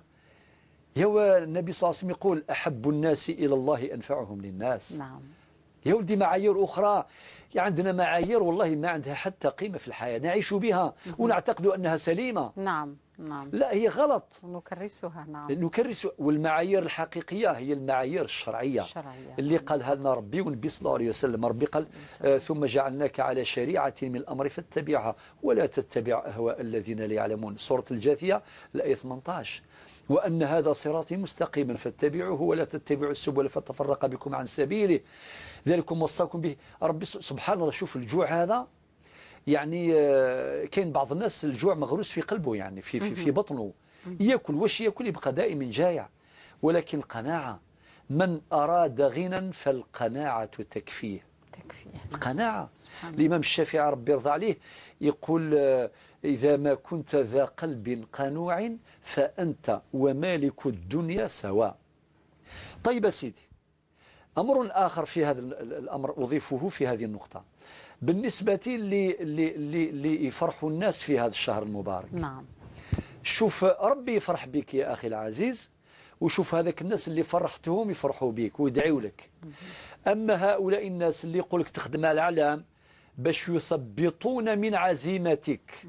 هو النبي صلى الله عليه وسلم يقول أحب الناس إلى الله أنفعهم للناس. نعم. يا ولدي معايير أخرى، عندنا معايير والله ما عندها حتى قيمة في الحياة، نعيش بها ونعتقد أنها سليمة. نعم. نعم. لا، هي غلط، نكرسها. نعم. نكرس. والمعايير الحقيقية هي المعايير الشرعية اللي قالها لنا ربي والنبي صلى الله عليه وسلم. ربي قال ثم جعلناك على شريعة من الأمر فاتبعها ولا تتبع أهواء الذين لا يعلمون، سورة الجاثية الآية 18. وأن هذا صراطي مستقيما فاتبعوه ولا تتبعوا السبل فتفرق بكم عن سبيله ذلكم وصاكم به. ربي سبحان الله، شوف الجوع هذا، يعني كاين بعض الناس الجوع مغروس في قلبه، يعني في في, في بطنه، ياكل واش ياكل يبقى دائما جايع. ولكن القناعة، من أراد غنى فالقناعة تكفيه. تكفيه القناعة. الإمام الشافعي ربي يرضى عليه يقول إذا ما كنت ذا قلب قنوع فأنت ومالك الدنيا سواء. طيب سيدي، أمر آخر في هذا الأمر أضيفه في هذه النقطة بالنسبة اللي يفرحوا الناس في هذا الشهر المبارك. نعم. شوف ربي يفرح بك يا أخي العزيز، وشوف هذاك الناس اللي فرحتهم يفرحوا بيك ويدعيوا لك. أما هؤلاء الناس اللي يقولك تخدم على الإعلام باش يثبطون من عزيمتك،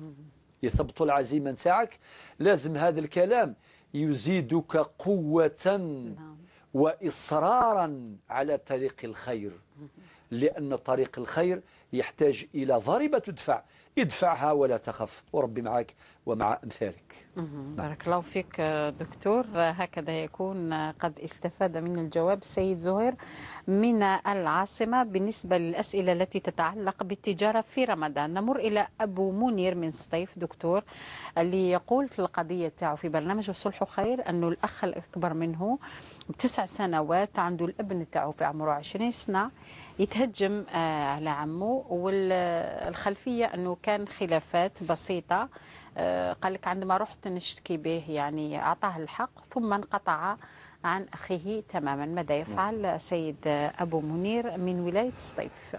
يثبطوا العزيمة نتاعك، لازم هذا الكلام يزيدك قوة وإصرارا على طريق الخير، لأن طريق الخير يحتاج إلى ضريبة تدفع، ادفعها ولا تخف، وربي معك ومع أمثالك. بارك الله فيك دكتور. هكذا يكون قد استفاد من الجواب السيد زهير من العاصمة بالنسبة للأسئلة التي تتعلق بالتجارة في رمضان. نمر إلى أبو منير من سطيف دكتور، اللي يقول في القضية تاعو في برنامج الصلح خير أنه الأخ الأكبر منه ب9 سنوات عنده الابن تاعو في عمره 20 سنة يتهجم على عمه، والخلفية أنه كان خلافات بسيطة، قال لك عندما رحت نشتكي به يعني أعطاه الحق ثم انقطع عن أخيه تماما. ماذا يفعل سيد أبو منير من ولاية سطيف؟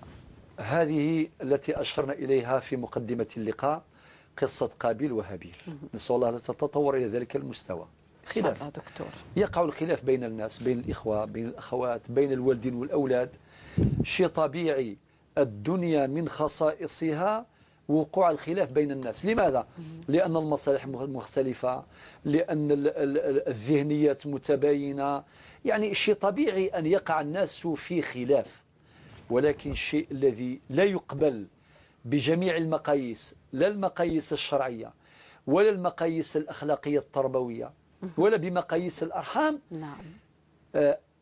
هذه التي أشرنا إليها في مقدمة اللقاء، قصة قابيل وهابيل. نسأل الله لا تتطور إلى ذلك المستوى. خلاف دكتور، يقع الخلاف بين الناس، بين الإخوة، بين الأخوات، بين الوالدين والأولاد، شيء طبيعي. الدنيا من خصائصها وقوع الخلاف بين الناس. لماذا؟ لأن المصالح مختلفة، لأن الذهنيات متباينة، يعني شيء طبيعي أن يقع الناس في خلاف. ولكن الشيء الذي لا يقبل بجميع المقاييس، لا المقاييس الشرعية ولا المقاييس الأخلاقية التربوية ولا بمقاييس الأرحام، نعم،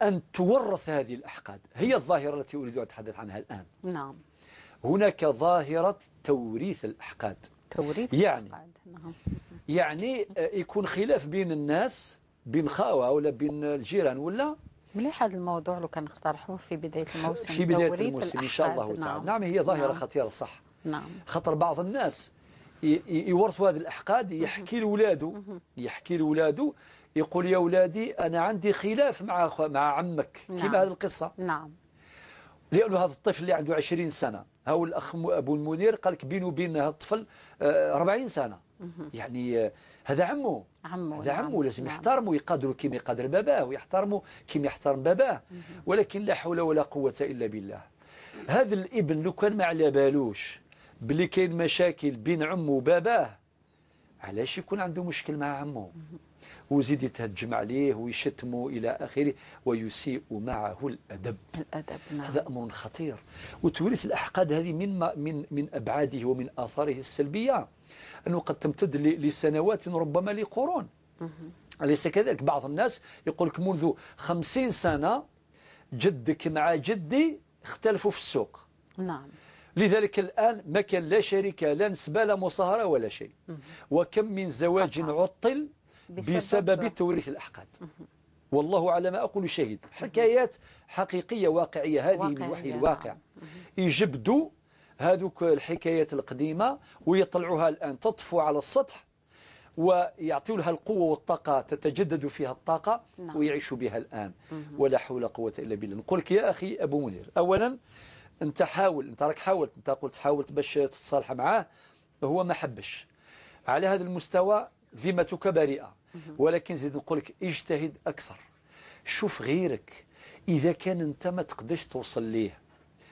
أن تورث هذه الأحقاد. هي الظاهرة التي أريد أن أتحدث عنها الآن. نعم. هناك ظاهرة توريث الأحقاد. توريث يعني الأحقاد. نعم. يعني يكون خلاف بين الناس، بين خاوة ولا بين الجيران ولا. مليح هذا الموضوع لو كان نقترحوه في بداية الموسم. في بداية الموسم إن شاء الله تعالى. نعم، هي ظاهرة نعم. خطيرة، صح. نعم. خطر بعض الناس يورثوا هذه الأحقاد، يحكي لولاده، يحكي لولاده، يقول يا أولادي أنا عندي خلاف مع عمك. نعم. كما هذه القصة. نعم. لأنه هذا الطفل اللي عنده 20 سنة، هو الأخ أبو المنير قال لك بينه وبين هذا الطفل 40 سنة. يعني هذا عمه، هذا عمه، نعم. لازم نعم. يحترمه، يقدره كما يقدر باباه، ويحترمه كما يحترم باباه. ولكن لا حول ولا قوة إلا بالله. هذا الابن لو كان ما على بالوش بلي كاين مشاكل بين عمه وباباه، علاش يكون عنده مشكل مع عمه؟ وزيد يتهجم عليه ويشتمه إلى آخره ويسيء معه الأدب. الأدب، نعم. هذا أمر خطير. وتورث الأحقاد هذه من أبعاده ومن آثاره السلبية أنه قد تمتد لسنوات ربما لقرون. أليس كذلك؟ بعض الناس يقول لك منذ 50 سنة جدك مع جدي اختلفوا في السوق. نعم. لذلك الآن ما كان لا شركة لا نسبة لا مصاهرة ولا شيء. وكم من زواج عطل بسبب توريث الأحقاد. والله على ما أقول شهيد. حكايات حقيقية واقعية، هذه من وحي الواقع. يجبدوا هذوك الحكايات القديمة ويطلعوها الآن، تطفو على السطح ويعطوا لها القوة والطاقة، تتجدد فيها الطاقة. نعم. ويعيشوا بها الآن. ولا حول قوة إلا بالله. نقول لك يا أخي أبو منير، أولا أنت حاول، أنت راك حاولت، أنت قلت حاولت باش تتصالح معاه، هو ما حبش. على هذا المستوى ذمتك بريئة، ولكن زيد نقول لك اجتهد أكثر، شوف غيرك. إذا كان أنت ما تقدرش توصل ليه،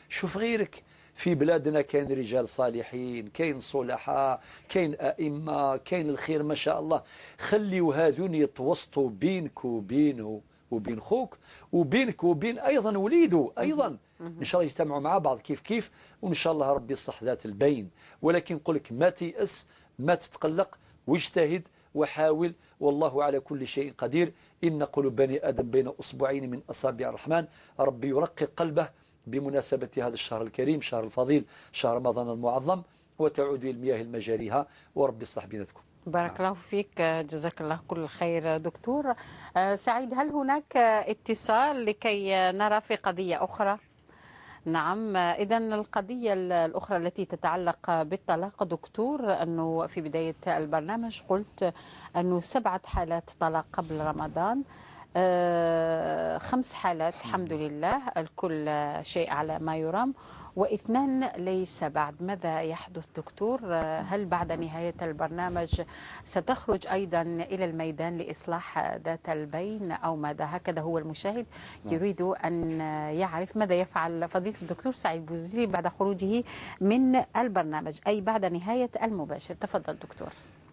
شوف غيرك. في بلادنا كاين رجال صالحين، كاين صلحاء، كاين أئمة، كاين الخير ما شاء الله. خليوا هذون يتوسطوا بينك وبينه وبين خوك وبينك وبين أيضا وليده أيضا. إن شاء الله يجتمعوا مع بعض كيف كيف، وإن شاء الله ربي يصلح ذات البين. ولكن نقول لك ما تيأس، ما تتقلق، واجتهد وحاول، والله على كل شيء قدير. إن قلوب بني آدم بين أصبعين من أصابع الرحمن. ربي يرقق قلبه بمناسبة هذا الشهر الكريم، شهر الفضيل، شهر رمضان المعظم، وتعود المياه المجاريها، وربي يصلح بيناتكم. بارك الله فيك، جزاك الله كل خير دكتور سعيد. هل هناك اتصال لكي نرى في قضية أخرى؟ نعم، إذا القضية الأخرى التي تتعلق بالطلاق دكتور، أنه في بداية البرنامج قلت أنه 7 حالات طلاق قبل رمضان، 5 حالات الحمد لله الكل شيء على ما يرام، واثنان ليس بعد. ماذا يحدث دكتور؟ هل بعد نهاية البرنامج ستخرج أيضا إلى الميدان لإصلاح ذات البين أو ماذا؟ هكذا هو المشاهد يريد أن يعرف ماذا يفعل فضيلة الدكتور سعيد بوزيري بعد خروجه من البرنامج، أي بعد نهاية المباشر. تفضل دكتور.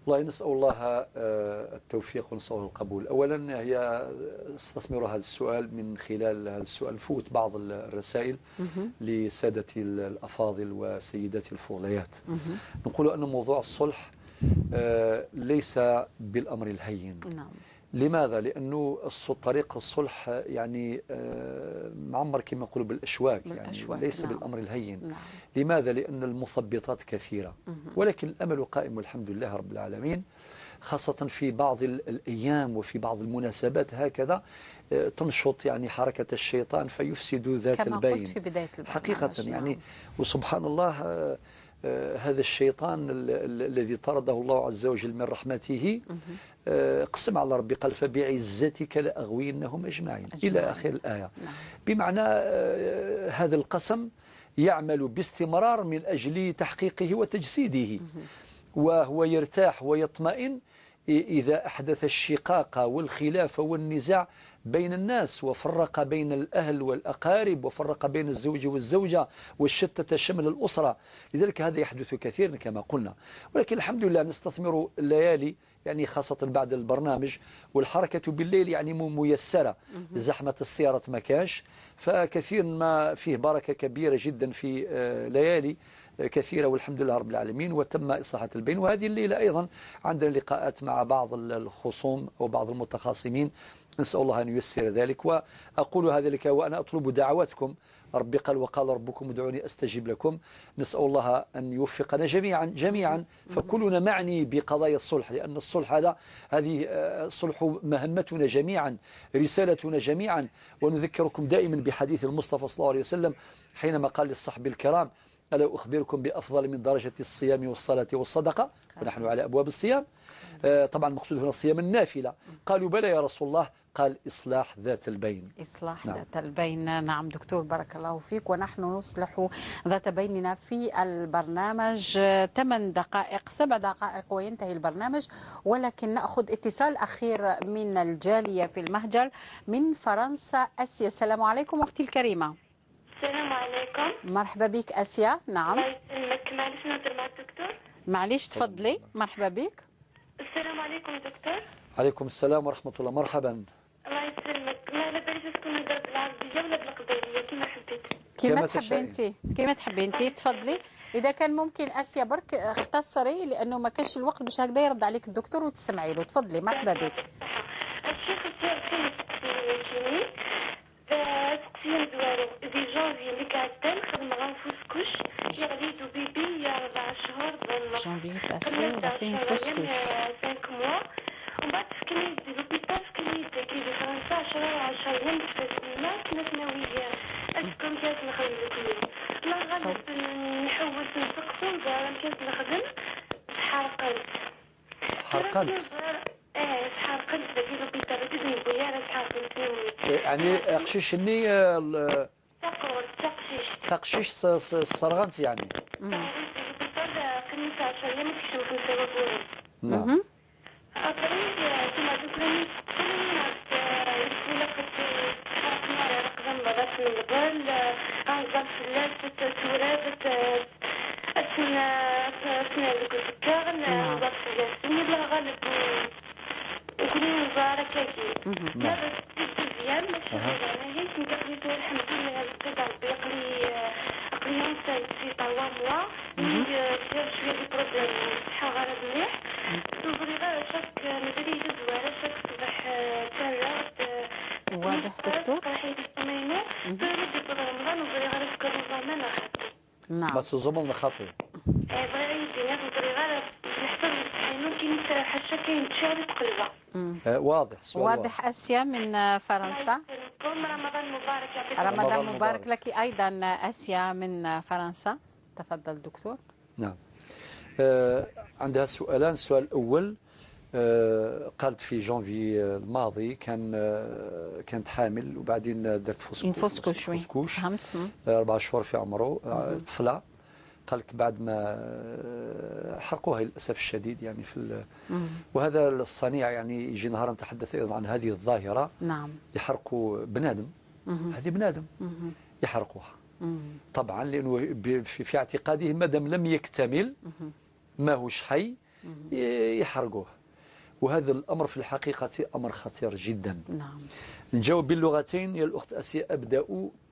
والله نسأل الله التوفيق ونسأل الله القبول. أولا هي استثمر هذا السؤال، من خلال هذا السؤال فوت بعض الرسائل لسادتي الأفاضل وسيداتي الفضليات. نقول أن موضوع الصلح ليس بالأمر الهين. نعم. لماذا؟ لأنه طريق الصلح يعني معمر كما نقولوا بالأشواك، يعني ليس نعم. بالأمر الهين. نعم. لماذا؟ لأن المثبطات كثيرة، ولكن الأمل قائم والحمد لله رب العالمين، خاصة في بعض الأيام وفي بعض المناسبات هكذا تنشط يعني حركة الشيطان فيفسد ذات كما البين قلت في بداية البرنامج حقيقة يعني. نعم. وسبحان الله، هذا الشيطان الذي طرده الله عز وجل من رحمته قسم على ربي، قال فبعزتك لأغوينهم أجمعين إلى آخر الآية. نعم. بمعنى هذا القسم يعمل باستمرار من أجل تحقيقه وتجسيده، وهو يرتاح ويطمئن إذا أحدث الشقاق والخلاف والنزاع بين الناس، وفرق بين الأهل والأقارب، وفرق بين الزوج والزوجة، وشتت شمل الأسرة. لذلك هذا يحدث كثيرا كما قلنا، ولكن الحمد لله نستثمر الليالي يعني خاصة بعد البرنامج، والحركة بالليل يعني ميسرة، زحمة السيارات ما كانش، فكثير ما فيه بركة كبيرة جدا في ليالي كثيرة والحمد لله رب العالمين، وتم إصلاحة البين. وهذه الليلة أيضا عندنا لقاءات مع بعض الخصوم وبعض المتخاصمين، نسأل الله أن ييسر ذلك. وأقول هذا لك وأنا أطلب دعواتكم، ربي قال وقال ربكم ادعوني أستجب لكم. نسأل الله أن يوفقنا جميعا جميعا، فكلنا معني بقضايا الصلح، لأن الصلح هذه الصلح مهمتنا جميعا، رسالتنا جميعا. ونذكركم دائما بحديث المصطفى صلى الله عليه وسلم حينما قال للصحب الكرام: ألا أخبركم بأفضل من درجة الصيام والصلاة والصدقة؟ ونحن على أبواب الصيام. طبعا المقصود هنا الصيام النافلة. قالوا بلى يا رسول الله. قال إصلاح ذات البين. إصلاح نعم. ذات البين. نعم دكتور بارك الله فيك. ونحن نصلح ذات بيننا في البرنامج. 8 دقائق 7 دقائق وينتهي البرنامج، ولكن نأخذ اتصال أخير من الجالية في المهجر من فرنسا، آسيا. السلام عليكم أختي الكريمة. السلام عليكم. مرحبا بك آسيا. نعم. الله يسلمك. معليش نهضر مع الدكتور؟ معليش تفضلي. مرحبا بك. السلام عليكم دكتور. عليكم السلام ورحمة الله. مرحبا. الله يسلمك. ما على باليش تكون نهضر بالعربية ولا بالقبيلية، كما حبيت. كما تحبي انت، كما تحبي انت تفضلي. إذا كان ممكن آسيا برك اختصري لأنه ما كاش الوقت باش هكذا يرد عليك الدكتور وتسمعي له. تفضلي مرحبا بك. الشيخ سقسيان دوارو دي جانفي اللي قعدت نخدم غنفوسكوش يغلي دو بيبي يا 4 شهور بالنص. janvier passé on fait une fausse couche. 5 mois ومن بعد فكني l'hôpital، فكني كي فرنسا 10 ايام باش فاتنا كنا ناوية est-ce que كانت نخدم كل يوم. لا غادي نحوس نسقسو نزار كانت نخدم حرقنت. حرقنت؟ ايه حرقنت في l'hôpital تزني حرقنت. يعني قشيشني تقشيش الصرغنت يعني. نعم. واضح دكتور؟ نعم. بس زمن خاطئ. واضح. واضح آسيا من فرنسا. رمضان مبارك. رمضان مبارك لك أيضا آسيا من فرنسا. تفضل دكتور. نعم. عندها سؤالان. السؤال الأول قالت في جانفي الماضي كانت حامل وبعدين درت fausse couche 4 شهور في عمره، طفله. قال لك بعد ما حرقوها للاسف الشديد يعني في وهذا الصنيع يعني يجي نهار نتحدث ايضا عن هذه الظاهرة. نعم. يحرقوا بنادم، هذه بنادم يحرقوها طبعا، لانه في اعتقادهم ما دام لم يكتمل ما هوش حي يحرقوه. وهذا الامر في الحقيقة امر خطير جدا. نعم. نجاوب باللغتين يا الاخت اسيا. ابدا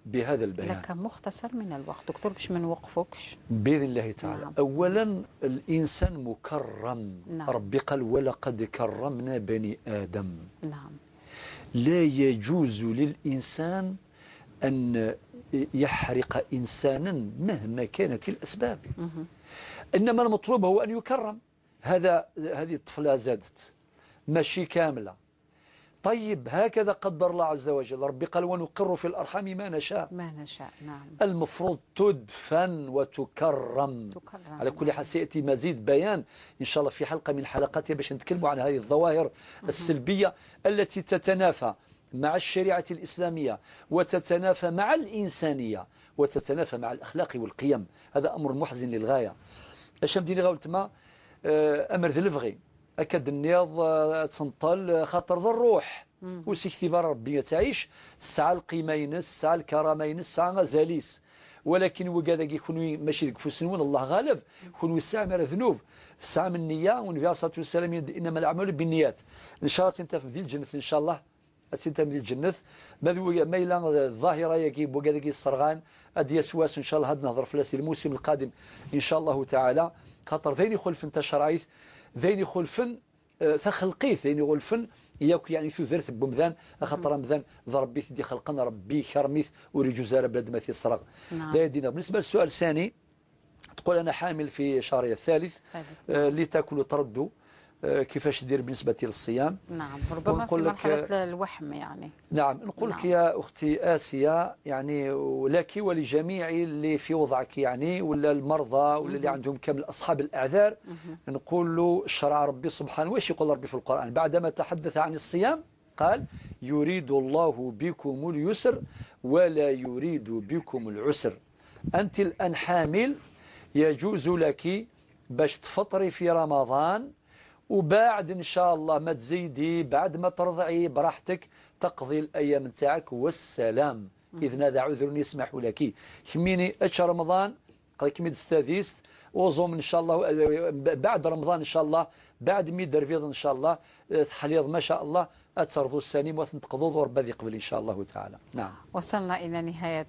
بهذا البيان. لك مختصر من الوقت دكتور باش ما نوقفوكش. باذن الله تعالى. نعم. اولا الانسان مكرم. نعم. ربي قال ولقد كرمنا بني ادم. نعم. لا يجوز للانسان ان يحرق انسانا مهما كانت الاسباب. انما المطلوب هو ان يكرم. هذه الطفلة زادت ماشي كاملة. طيب هكذا قدر الله عز وجل. ربي قال ونقر في الأرحام ما نشاء. ما نشاء. نعم. المفروض تدفن وتكرم. على كل حال سيأتي مزيد بيان إن شاء الله في حلقة من حلقاتها باش نتكلموا عن هذه الظواهر السلبية التي تتنافى مع الشريعة الإسلامية وتتنافى مع الإنسانية وتتنافى مع الأخلاق والقيم. هذا أمر محزن للغاية. أش مديني غاولتما أمر ذي الفغي أكد النيض تنطل خاطر ذا الروح وسيكتيفار ربي تعيش الساعة القيمة ينس الساعة الكرامة ينس الساعة غزاليس. ولكن وكذا كيكونوا ماشي ذك فوسنون الله غالب كونوا الساعة مال ذنوب الساعة من النية. والنبي عليه الصلاة والسلام إنما الأعمال بالنيات. إن شاء الله تنتفع ذي الجنة إن شاء الله تنتفع ذي الجنة. ما إلا الظاهرة يجيب وكذا كي الصرغان أدي سواس إن شاء الله هاد نهضر فلاسي الموسم القادم إن شاء الله تعالى. خاطر ذين يخلفن تشرعيث ذين يخلفن تخلقيث ذين يخلفن ياك يعني ثوثرت بمذان خاطر مذان ضربي سيدي خلقنا ربي كرميث وريجو زار بلاد ما تيسرغ. نعم. دينا بالنسبة للسؤال الثاني تقول انا حامل في شهري الثالث اللي تاكل تردو كيفاش دير بالنسبة للصيام؟ نعم. ربما في مرحلة الوحم يعني. نعم. نقول لك يا اختي اسيا يعني ولك ولجميع اللي في وضعك يعني ولا المرضى ولا اللي عندهم كامل اصحاب الاعذار، نقول له شرع ربي سبحانه. واش يقول ربي في القران بعدما تحدث عن الصيام؟ قال يريد الله بكم اليسر ولا يريد بكم العسر. انت الان حامل يجوز لك باش تفطري في رمضان وبعد إن شاء الله ما تزيدي بعد ما ترضعي براحتك تقضي الأيام نتاعك والسلام. إذن هذا عذر يسمح لك. كميني أتش رمضان قال كمي دستاذيست وزوم إن شاء الله بعد رمضان إن شاء الله بعد مي درفيض إن شاء الله تحليض ما شاء الله أترضوا السنيم وتنتقضوا وربي يقبل إن شاء الله تعالى. نعم. وصلنا إلى نهاية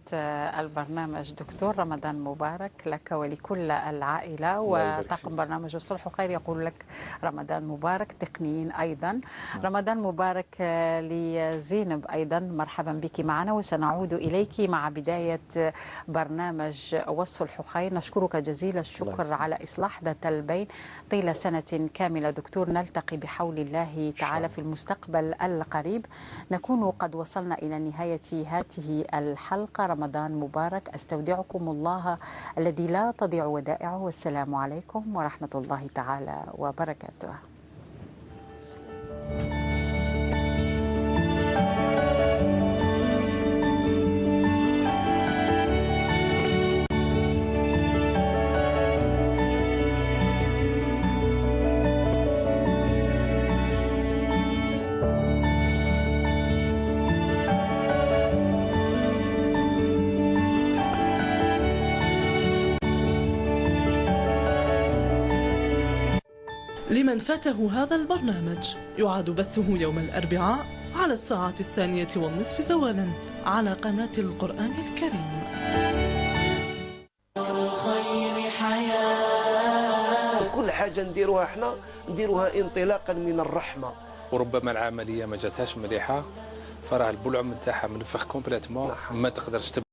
البرنامج دكتور. رمضان مبارك لك ولكل العائلة وطاقم برنامج الصلح خير يقول لك رمضان مبارك، تقنيين أيضا. نعم. رمضان مبارك لزينب أيضا، مرحبا بك معنا وسنعود إليك مع بداية برنامج والصلح خير. نشكرك جزيل الشكر على إصلاح ذات البين طيلة سنة كاملة دكتور. نلتقي بحول الله تعالى في المستقبل القريب. نكون قد وصلنا إلى نهاية هذه الحلقة. رمضان مبارك، أستودعكم الله الذي لا تضيع ودائعه، والسلام عليكم ورحمة الله تعالى وبركاته. لمن فاته هذا البرنامج يعاد بثه يوم الأربعاء على الساعة 2:30 زوالا على قناة القرآن الكريم. كل حاجة نديروها احنا نديروها انطلاقا من الرحمة. وربما العملية ما جاتهاش مليحة، فراه البلعم نتاعها منفخ complètement، ما تقدرش.